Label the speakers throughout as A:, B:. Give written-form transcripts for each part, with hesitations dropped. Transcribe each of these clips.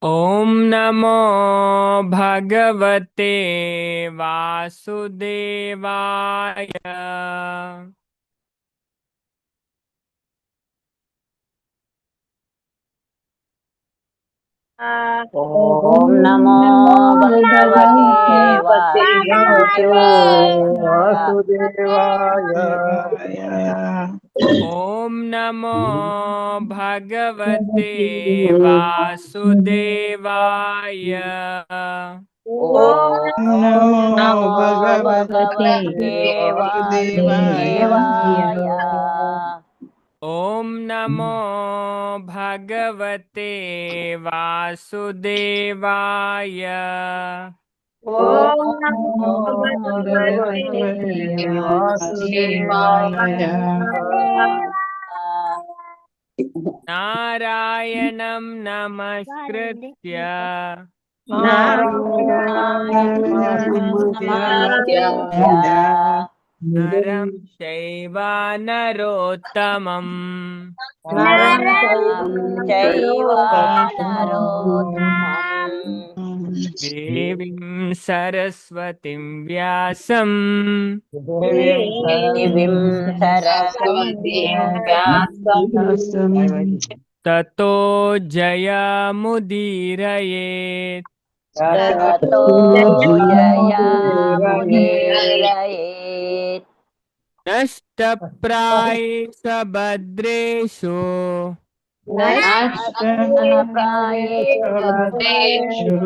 A: ಓಂ ನಮೋ ಭಗವತೆ ವಾಸುದೇವಾಯ.
B: ಓಂ ನಮೋ ಭಗವತೆ ವಾಸುದೇವಾಯ.
C: ವಾಸುದೇವಾಯ.
A: ಓಂ ನಮೋ ಭಗವತೆ ವಾಸುದೇವಾಯ.
B: ಓಂ
C: ನಮೋ
B: ನಮೋ
C: ಭಗವತೆ
B: ಭಗವತೆ
C: ವಾಸುದೇವಾಯ.
B: ವಾಸುದೇವಾಯ.
A: ಓಂ ನಮೋ ಭಗವತೆ ವಾಸುದೇವಾಯ.
C: ಓಂ ನಮೋ ಭಗವತೆ ವಾಸುದೇವಾಯ.
A: ನಾರಾಯಣಂ ನಮಸ್ಕೃತ್ಯ
C: ನಾರಾಯಣಂ ನಮಸ್ಕೃತ್ಯ
A: ನರಂ ಚೈವ ನರೋತ್ತಮಂ
B: ನರಂ ಚೈವ ನರೋತ್ತಮಂ
A: ದೇವೀಂ ಸರಸ್ವತಿಂ ವ್ಯಾಸಂ
B: ದೇವೀಂ ಸರಸ್ವತೀಂ ವ್ಯಾಸಂ
A: ತತೋ ಜಯಮುದೀರಯೇತ್.
B: ತತೋ ಜಯಮುದೀರಯೇತ್.
A: ನಷ್ಟಪ್ರಾಯೇಷು ಭದ್ರೇಷು
B: ನಷ್ಟಪ್ರಾಯೇಷು ಭದ್ರೇಷು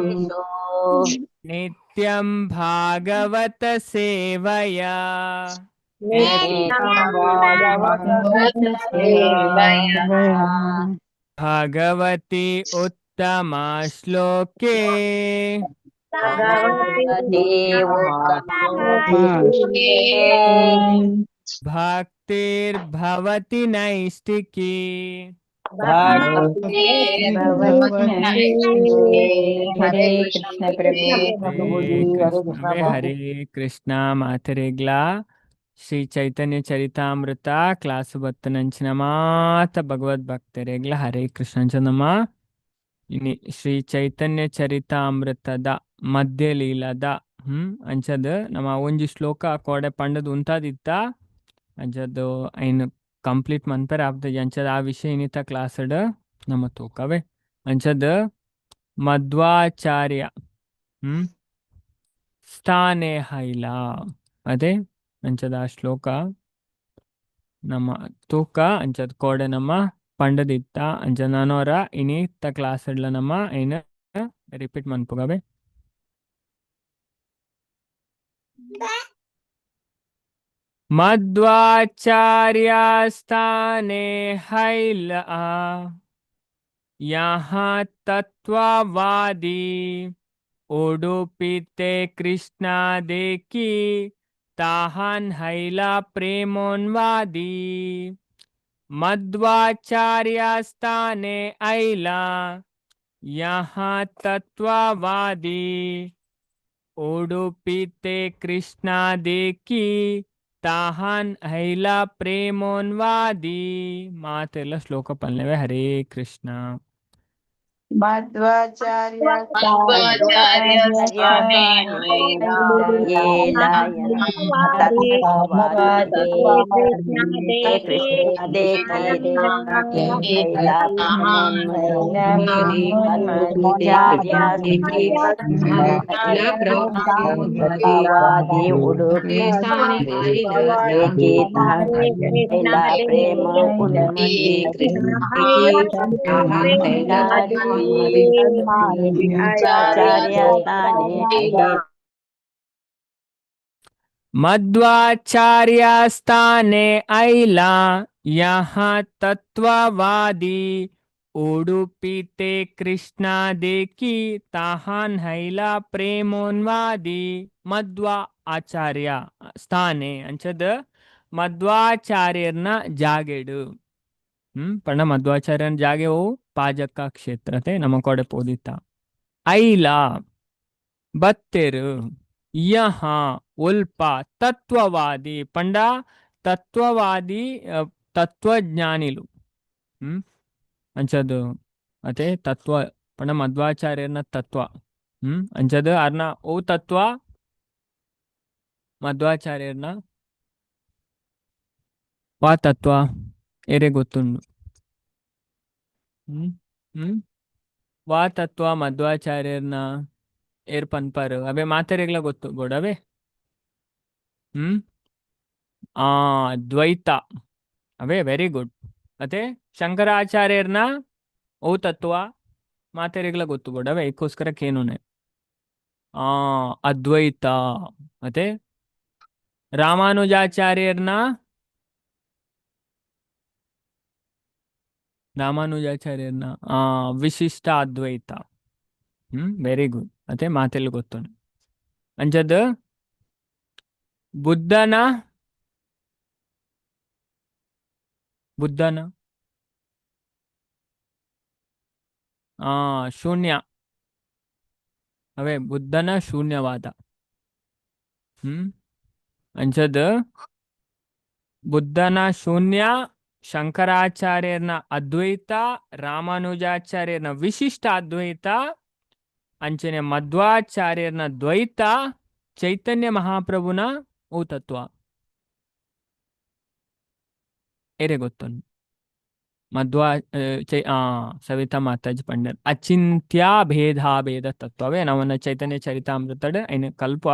A: ನಿತ್ಯಂ ಭಾಗವತ ಸೇವಯಾ
B: ನಿತ್ಯಂ ಭಾಗವತ ಸೇವಯಾ
A: ಭಗವತಿ ಉತ್ತಮ ಶ್ಲೋಕೆ
B: ಭಗವತಿ ಉತ್ತಮಶ್ಲೋಕೆ
A: ಭಕ್ತಿರ್ಭವತಿ ನೈಷ್ಟಿಕಿ.
D: ಹರೇ ಕೃಷ್ಣ ಪ್ರಭು.
A: ಹರೇ ಕೃಷ್ಣವೇ ಹರೇ ಕೃಷ್ಣ ಮಾತರೆಗ್ಲಾ ಶ್ರೀ ಚೈತನ್ಯ ಚರಿತಾಮೃತ ಕ್ಲಾಸ್ ಬತ್ತನಂಚಿನ ಮಾತ ಭಗವದ್ ಭಕ್ತರೆಗ್ಲ ಹರೇ ಕೃಷ್ಣ ಚಂದಮ್ಮ. ಇನಿ ಶ್ರೀ ಚೈತನ್ಯ ಚರಿತಾಮೃತದ ಮಧ್ಯ ಲೀಲದ ಅಂಚದ್ ನಮ್ಮ ಒಂಜಿ ಶ್ಲೋಕ ಕೋಡೆ ಪಂಡದ್ ಉಂತಾದಿತ್ತ ಅಂಚದ್ ಐನ್ ಕಂಪ್ಲೀಟ್ ಮನ್ಪೆರೆ ಆಪ್ತಜಿ. ಅಂಚದ ಆ ವಿಷಯ ಇನ್ನಿತ ಕ್ಲಾಸ್ಡ್ ನಮ್ಮ ತೂಕವೇ. ಅಂಚದ್ ಮಧ್ವಾಚಾರ್ಯ ಸ್ಥಾನೆ ಹೈಲ ಅದೇ ಅಂಚದ ಆ ಶ್ಲೋಕ ನಮ್ಮ ತೂಕ ಅಂಚದ ಕೋಡೆ ನಮ್ಮ ಪಂಡದಿತ್ತ. ಅಂಚ ನಾನೋರ ಇನ್ನಿತ ಕ್ಲಾಸ್ ಇಡ್ಲ ನಮ್ಮ ಐನ್ ರಿಪೀಟ್ ಮನ್ಪುಗವೆ. ಮಧ್ವಾಚಾರ್ಯ ಸ್ಥಾನೆ ಹೈಲ यहाँ तत्ववादी उडुपिते कृष्णा देखी ताहन हैला प्रेमोन्वादी. मध्वाचार्य स्थाने ऐला यहाँ तत्ववादी उडुपिते कृष्णा देखी ತಾಹಾನ್ ಹೈಲ ಪ್ರೇಮೋನ್ವಾದಿ. ಮಾತೆಲ್ಲ ಶ್ಲೋಕ ಪಲ್ಲೆವೆ. ಹರೇ ಕೃಷ್ಣ.
C: ಮಧ್ವಾಚಾರ್ಯ
B: ಪ್ರೇಮ
A: ಮಧ್ವಾಚಾರ್ಯ ಸ್ಥಾನೆ ಐಲ ಯಹ ತತ್ವವಾದಿ ಉಡುಪಿತೆ ಕೃಷ್ಣ ದೇಕಿ ತಾಹಾನ್ ಹೈಲ ಪ್ರೇಮೋನ್ವಾದಿ. ಮಧ್ವ ಆಚಾರ್ಯ ಸ್ಥಾನೆ ಅಂಚದ ಮಧ್ವಾಚಾರ್ಯರ್ನ ಜಾಗೆಡು ಪಂಡ ಮಧ್ವಾಚಾರ್ಯನ ಜಾಗೆ ಓ ಪಾಜಕ ಕ್ಷೇತ್ರತೆ ನಮ್ಮ ಕೊಡೆ ಪೋದಿತ್ತ. ಐಲ ಬತ್ತೆರು ಯಹ ಉಲ್ಪ ತತ್ವವಾದಿ ಪಂಡ ತತ್ವವಾದಿ ತತ್ವಜ್ಞಾನಿಲು ಅಂಚದು ಅತೆ ತತ್ವ ಪಂಡ ಮಧ್ವಾಚಾರ್ಯನ ತತ್ವ. ಅಂಚದ ಅರ್ನ ಓ ತತ್ವ ಮಧ್ವಾಚಾರ್ಯರ್ನ ವಾ ತತ್ವ ಏರೆ ಗೊತ್ತುಂಡು? ಹ್ಮ್ ಹ್ಮ್ ವಾ ತತ್ವ ಮಧ್ವಾಚಾರ್ಯರ್ನ ಏರ್ ಪನ್ಪರು? ಅವೇ ಮಾತೆರೆಗ್ಲ ಗೊತ್ತು ಬೋಡವೇ. ಹ್ಮ್ ಆ ದ್ವೈತ. ಅವೇ ವೆರಿ ಗುಡ್. ಮತ್ತೆ ಶಂಕರಾಚಾರ್ಯರ್ನ ಓ ತತ್ವ ಮಾತೆರೆಗ್ಲ ಗೊತ್ತು ಬೋಡವೇ, ಇದಕ್ಕೋಸ್ಕರ ಕೇನುನೆ. ಆ ಅದ್ವೈತ. ಮತ್ತೆ ರಾಮಾನುಜಾಚಾರ್ಯರ್ನ ರಾಮಾನುಜಾಚಾರ್ಯರ್ನ ಆ ವಿಶಿಷ್ಟ ಅದ್ವೈತ. Very good. ಮತ್ತೆ ಮಾತೆಲ್ಲ ಗೊತ್ತು. ಅಂಚದ ಬುದ್ಧನ ಬುದ್ಧನ ಆ ಶೂನ್ಯ. ಅವೇ ಬುದ್ಧನ ಶೂನ್ಯವಾದ. ಹ್ಮ್ ಅಂಚದ ಬುದ್ಧನ ಶೂನ್ಯ, ಶಂಕರಾಚಾರ್ಯರ್ನ ಅದ್ವೈತ, ರಾಮಾನುಜಾಚಾರ್ಯರ್ನ ವಿಶಿಷ್ಟ ಅದ್ವೈತ, ಅಂಚನೆ ಮಧ್ವಾಚಾರ್ಯರ್ನ ದ್ವೈತ, ಚೈತನ್ಯ ಮಹಾಪ್ರಭುನ ಓ ತತ್ವ ಏರೆ ಗೊತ್ತುಂಡು? ಮಧ್ವಾ ಚೈ ಆ ಸವಿತಾ ಮಾತಾಜಿ ಪಂಡರ್ ಅಚಿಂತ್ಯ ಭೇದಾಭೇದ ತತ್ವವೇ ನವನ ಚೈತನ್ಯ ಚರಿತಾಮೃತಡ್ ಐನ ಕಲ್ಪ.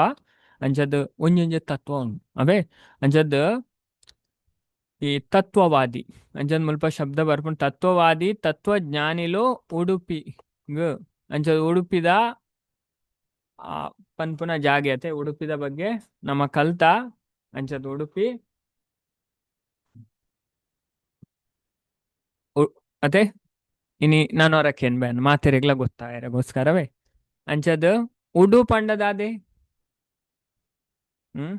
A: ಅಂಚದ್ ಒಂಜೊಂಜಿ ತತ್ವ ಉಂಡು. ಅವೇ ಅಂಚದ್ ಈ ತತ್ವವಾದಿ ಅಂಚದ್ ಮುಲ್ಪ ಶಬ್ದ ಬರ್ಪುಂಡು. ತತ್ವವಾದಿ ತತ್ವಜ್ಞಾನಿಲು ಉಡುಪಿ ಅಂಚದ್ ಉಡುಪಿದ ಪನ್ಪುನ ಜಾಗೆ ಅತೆ. ಉಡುಪಿದ ಬಗ್ಗೆ ನಮ್ಮ ಕಲ್ತ. ಅಂಚದ್ ಉಡುಪಿ ಅತೆ ಇನಿ ನಾನು ಹೊರಕೇನ್ ಬೇನ್ ಮಾತೆರೆಗ್ಲ ಗೊತ್ತಾಯರಗೋಸ್ಕರವೇ. ಅಂಚದ್ ಉಡು ಪಂಡದಾದೆ. ಹ್ಮ್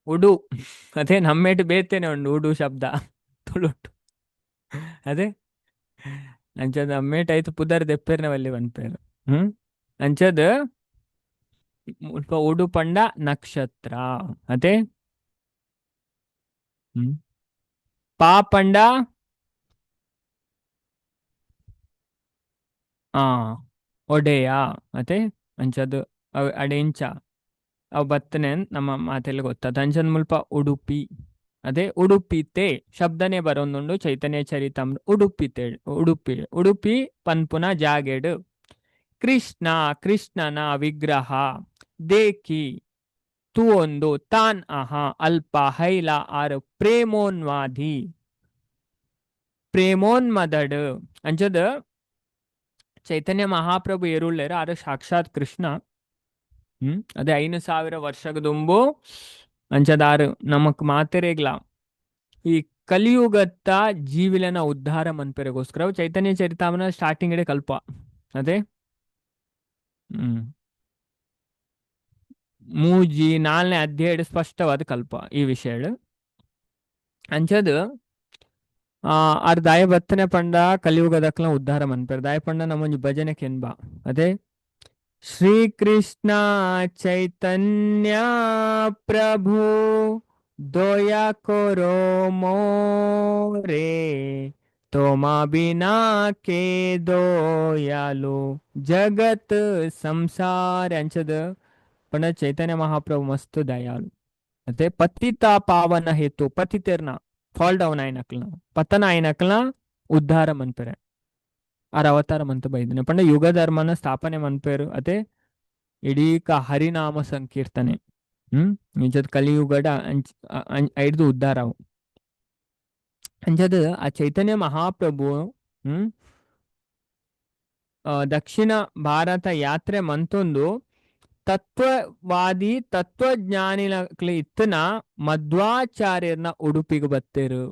A: ಉಡು ಅದೇ ನಮ್ಮೇಟು ಬೇತೇನೆ ಉಂಡು ಉಡು ಶಬ್ದ ತುಳುಟು. ಅದೇ ಅಂಚದ ನಮ್ಮೇಟ್ ಆಯ್ತು ಪುದರ್ ದೆಪ್ಪೇರ್ನ ವಲ್ಲಿ ಪನ್ಪೇರು. ಅಂಚದ್ ಮುಲ್ಪ ಉಡು ಪಂಡ ನಕ್ಷತ್ರ. ಅದೇ ಹ್ಮ್ ಪಾ ಪಂಡ ಆ ಒಡೆಯ. ಅತೆ ಅಂಚದ್ ಅಡೆಂಚ ಅವು ಬತ್ತನೆ ನಮ್ಮ ಮಾತೆಲ್ಲ ಗೊತ್ತಾದ. ಅಂಚದ್ ಮುಲ್ಪ ಉಡುಪಿ. ಅದೇ ಉಡುಪಿತೆ ಶಬ್ದನೆ ಬರೋಂದುಂಡು ಚೈತನ್ಯ ಚರಿತಾಮೃತ. ಉಡುಪಿತೆ ಉಡುಪಿ ಉಡುಪಿ ಪನ್ಪುನ ಜಾಗೆಡು ಕೃಷ್ಣ ಕೃಷ್ಣನ ವಿಗ್ರಹ ದೇಕಿ ತುವೊಂದು ತಾನ್ ಅಹ ಅಲ್ಪ ಹೈಲ ಆರು ಪ್ರೇಮೋನ್ವಾದಿ ಪ್ರೇಮೋನ್ಮದಡ್. ಅಂಚದ ಚೈತನ್ಯ ಮಹಾಪ್ರಭು ಏರುಳ್ಳೇರು ಆರು ಸಾಕ್ಷಾತ್ ಕೃಷ್ಣ. ಅದೇ 5000 ವರ್ಷಗದುಂಬು ಅಂಚದಾರು ನಮಕ್ ಮಾತೆರೆಗ್ಲ ಈ ಕಲಿಯುಗತ್ತ ಜೀವಿಲನ ಉದ್ಧಾರ ಮನ್ಪೆರೆಗೋಸ್ಕರ ಚೈತನ್ಯ ಚರಿತಾಮನ ಸ್ಟಾರ್ಟಿಂಗ್ ಇಡೆ ಕಲ್ಪ. ಅದೇ ಹ್ಮ್ ಮೂಜಿ ನಾಲ್ನೇ ಅಧ್ಯಾಯ ಸ್ಪಷ್ಟವಾದ ಕಲ್ಪ ಈ ವಿಷಯ. ಅಂಚದ್ ಆರ್ ದಾಯ ಬತ್ತನೆ ಪಂಡ ಕಲಿಯುಗದಕ್ಲ ಉದ್ಧಾರ ಮನ್ಪೆರ್ ದಾಯ ಪಂಡ ನಮ್ಮೊಂಜಿ ಭಜನೆ ಕೆನ್ಬ. ಅದೇ ಶ್ರೀ ಕೃಷ್ಣ ಚೈತನ್ಯ ಪ್ರಭು ದಯಾ ಕೊರೋ ಮೋರೆ ತೋಮಾ ಬಿನಾ ಕೆ ದೋಯಾಲು ಜಗತ್ ಸಂಸಾರ. ಅಂಚದ ಪಂಡ ಚೈತನ್ಯ ಮಹಾಪ್ರಭು ಮಸ್ತ್ ದಯಾಳು. ಅದೇ ಪತಿತ ಪಾವನ ಹೇತು ಪತಿತೆರ್ನ ಫಾಲ್ ಡೌನ್ ಆಯ್ನಕ್ಲ ಪತನ ಆಯ್ನಕ್ಲ ಉದ್ಧಾರ ಮನ್ಪೆರೆ ಆರ್ ಅವತಾರ ಮಂತ ಬೈದನೆ. ಪಂಡ ಯುಗ ಧರ್ಮನ ಸ್ಥಾಪನೆ ಮನ್ಪೇರು. ಅದೇ ಇಡೀಕ ಹರಿನಾಮ ಸಂಕೀರ್ತನೆ. ನಿಜದ ಕಲಿಯುಗಡ ಅಂಚ ಐಡ್ದು ಉದ್ಧಾರ ಅವು. ಅಂಚದ ಆ ಚೈತನ್ಯ ಮಹಾಪ್ರಭು ಹ್ಮ್ ದಕ್ಷಿಣ ಭಾರತ ಯಾತ್ರೆ ಮಂತೊಂದು ತತ್ವವಾದಿ ತತ್ವಜ್ಞಾನಿಲ ಇತ್ತನ ಮಧ್ವಾಚಾರ್ಯರ್ನ ಉಡುಪಿಗೆ ಬತ್ತೇರು.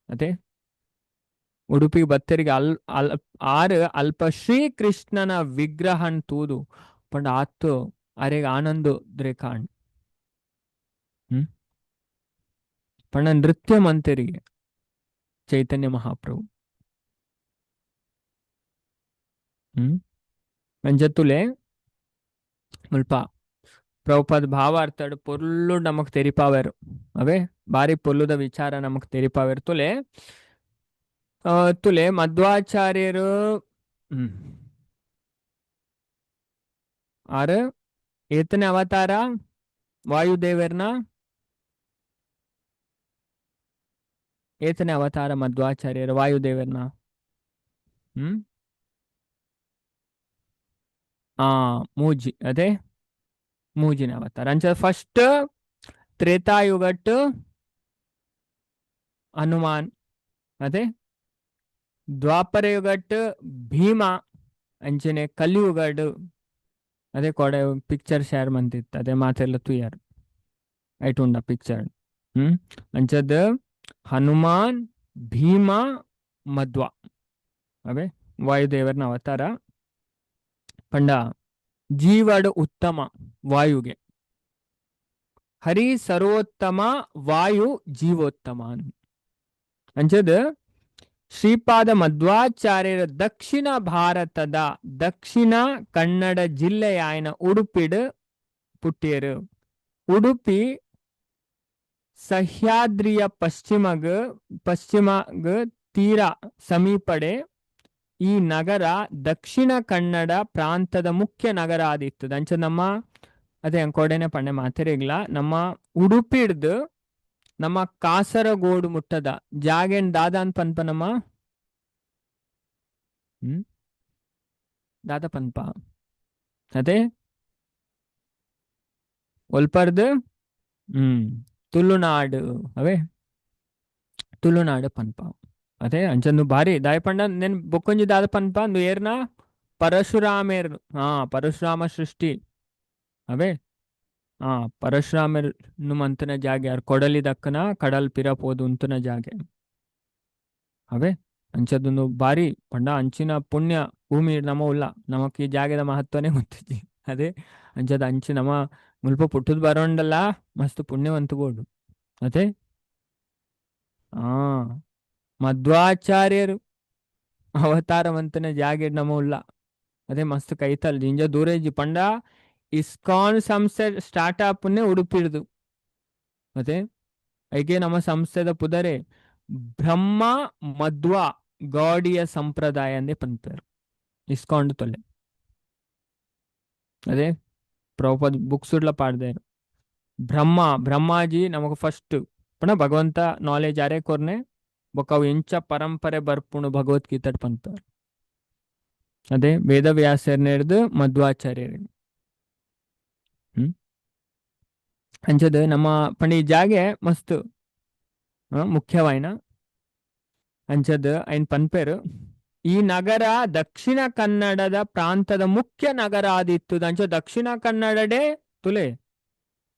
A: ಅದೇ ಉಡುಪಿಗೆ ಬತ್ತೇರಿಗೆ ಅಲ್ ಅಲ್ ಆರು ಅಲ್ಪ ಶ್ರೀಕೃಷ್ಣನ ವಿಗ್ರಹನ್ ತೂದು ಪಂಡ ಆತು ಅರೆಗ್ ಆನಂದ ದ್ರೇಕಾಂಡ್. ಹ್ಮ್ ಪಂಡ ನೃತ್ಯ ಮಂತೆರಿಗೆ ಚೈತನ್ಯ ಮಹಾಪ್ರಭು. ಹ್ಮ್ ಅಂಜತ್ತುಲೆ ಮುಲ್ಪ ಪ್ರಭುಪಾದ ಭಾವಾರ್ಥಡ್ ಪೊರ್ಲು ನಮಕ್ ತೆರಿಪಾವೆರು. ಅವೇ ಬಾರಿ ಪೊರ್ಲುದ ವಿಚಾರ ನಮಕ್ ತೆರಿಪಾವೆರು. ತುಲೆ ತುಲೆ ಮಧ್ವಾಚಾರ್ಯರು. ಹ್ಮ್ ಆರು ಏತನೇ ಅವತಾರ ವಾಯುದೇವರ್ನ? ಏತನೇ ಅವತಾರ ಮಧ್ವಾಚಾರ್ಯರು ವಾಯುದೇವರ್ನ? ಹ್ಮ್ ಆ ಮೂಜಿ, ಅದೇ ಮೂಜಿನ ಅವತಾರ. ಅಂಚ ಫಸ್ಟ್ ತ್ರೇತಾಯುಗಟ್ ಹನುಮಾನ್, ಅದೇ ದ್ವಾಪರ ಯುಗಟ್ ಭೀಮ, ಅಂಚನೆ ಕಲಿಯುಗಡ್ ಅದೇ ಕೊಡೆ ಪಿಕ್ಚರ್ ಶೇರ್ ಮಂತಿತ್ತು, ಅದೇ ಮಾತೆಲ್ಲ ತುಯ್ಯಾರ್ ಐಟ್ ಉಂಡ ಪಿಕ್ಚರ್. ಅಂಚದ ಹನುಮಾನ್, ಭೀಮ, ಮಧ್ವ ಅವೇ ವಾಯುದೇವರ್ನ ಅವತಾರ. ಪಂಡ ಜೀವಡ್ ಉತ್ತಮ ವಾಯುಗೆ, ಹರಿ ಸರ್ವೋತ್ತಮ, ವಾಯು ಜೀವೋತ್ತಮ. ಅಂಚದ ಶ್ರೀಪಾದ ಮಧ್ವಾಚಾರ್ಯರ ದಕ್ಷಿಣ ಭಾರತದ ದಕ್ಷಿಣ ಕನ್ನಡ ಜಿಲ್ಲೆಯಾಯನ ಉಡುಪಿಡ್ ಪುಟ್ಟಿಯರು. ಉಡುಪಿ ಸಹ್ಯಾದ್ರಿಯ ಪಶ್ಚಿಮಗ್ ತೀರ ಸಮೀಪಡೆ ಈ ನಗರ ದಕ್ಷಿಣ ಕನ್ನಡ ಪ್ರಾಂತದ ಮುಖ್ಯ ನಗರ ಆದಿತ್ತದ. ಅಂಚ ನಮ್ಮ ಅದೇ ಅಂಕೋಡೆನೆ ಪಂಡೆ ಮಾತೆರೆಗ್ಲ ನಮ್ಮ ಉಡುಪಿಡ್ದು ನಮ್ಮ ಕಾಸರಗೋಡು ಮುಟ್ಟದ ಜಾಗೆನ್ ದಾದ ಪನ್ಪ ನಮ್ಮ ಹ್ಮ್ ದಾದ ಪನ್ಪ ಅದೇ ಒಲ್ಪರ್ದು ತುಳುನಾಡು, ಅವೇ ತುಳುನಾಡು ಪನ್ಪ. ಅದೇ ಅಂಚಂದು ಭಾರಿ ದಾಯಪಂಡ ನೆನ್ ಬೊಕ್ಕೊಂಜಿ ದಾದ ಪನ್ಪ ಅಂದು ಏರ್ನ ಪರಶುರಾಮೇರ್. ಹಾ, ಪರಶುರಾಮ ಸೃಷ್ಟಿ ಅವೇ. ಹಾ, ಪರಶುರಾಮರ್ ಮಂತನ ಜಾಗೆ ಯಾರು ಕೊಡಲಿ ದಕ್ಕನ ಕಡಲ್ ಪಿರ ಪೋದು ಉಂತುನ ಜಾಗೆ ಅವೇ. ಅಂಚದೊಂದು ಭಾರಿ ಪಂಡ ಅಂಚಿನ ಪುಣ್ಯ ಭೂಮಿ ನಮ ಉಲ್ಲ, ನಮಕ್ ಈ ಜಾಗೆದ ಮಹತ್ವನೇ ಗೊತ್ತಿಜ್ಜಿ. ಅದೇ ಅಂಚದ ಅಂಚಿ ನಮ್ಮ ಮುಲ್ಪ ಪುಟ್ಟುದು ಬರೋಂಡಲ್ಲ ಮಸ್ತ್ ಪುಣ್ಯವಂತ ಬೋಡು. ಅದೇ ಆ ಮಧ್ವಾಚಾರ್ಯರು ಅವತಾರವಂತನ ಜಾಗೆ ನಮ ಉಲ್ಲ. ಅದೇ ಮಸ್ತ್ ಕೈತಲ್ ಜಿಂಜ ದೂರೇಜಿ ಪಂಡ ಇಸ್ಕಾನ್ ಸಂಸ್ಥೆ ಸ್ಟಾರ್ಟ್ ಅಪ್ನೇ ಉಡುಪಿಡ್ದು. ಮತ್ತೆ ಐಕೆ ನಮ್ಮ ಸಂಸ್ಥೆದ ಪುದರೆ ಬ್ರಹ್ಮ ಮಧ್ವ ಗೌಡಿಯ ಸಂಪ್ರದಾಯ ಅಂದೇ ಪನ್ಪೇರು ಇಸ್ಕಾನ್ ತೊಲೆ. ಅದೇ ಪ್ರಭುಪಾದ ಬುಕ್ಸ್ ಉಡ್ಲ ಪಾಡ್ದೇರು. ಬ್ರಹ್ಮಾಜಿ ನಮಗ ಫಸ್ಟ್ ಪಂಡ ಭಗವಂತ ನಾಲೆಜ್ ಅರೆ ಕೊರ್ನೆ ಬೊಕ್ಕ ಅವು ಎಂಚ ಪರಂಪರೆ ಬರ್ಪುಣು ಭಗವದ್ಗೀತೆ ಪನ್ಪೇರು. ಅದೇ ವೇದವ್ಯಾಸರ್ನೆಡ್ದು ಮಧ್ವಾಚಾರ್ಯರು. ಅಂಚದ ನಮ್ಮ ಪಂಡ ಈ ಜಾಗೆ ಮಸ್ತ್ ಮುಖ್ಯವಾಯಿನ ಅಂಚದ ಐನ್ ಪನ್ಪೇರು. ಈ ನಗರ ದಕ್ಷಿಣ ಕನ್ನಡದ ಪ್ರಾಂತದ ಮುಖ್ಯ ನಗರ ಆದಿತ್ತು. ಅಂಚ ದಕ್ಷಿಣ ಕನ್ನಡಡೆ ತುಲೆ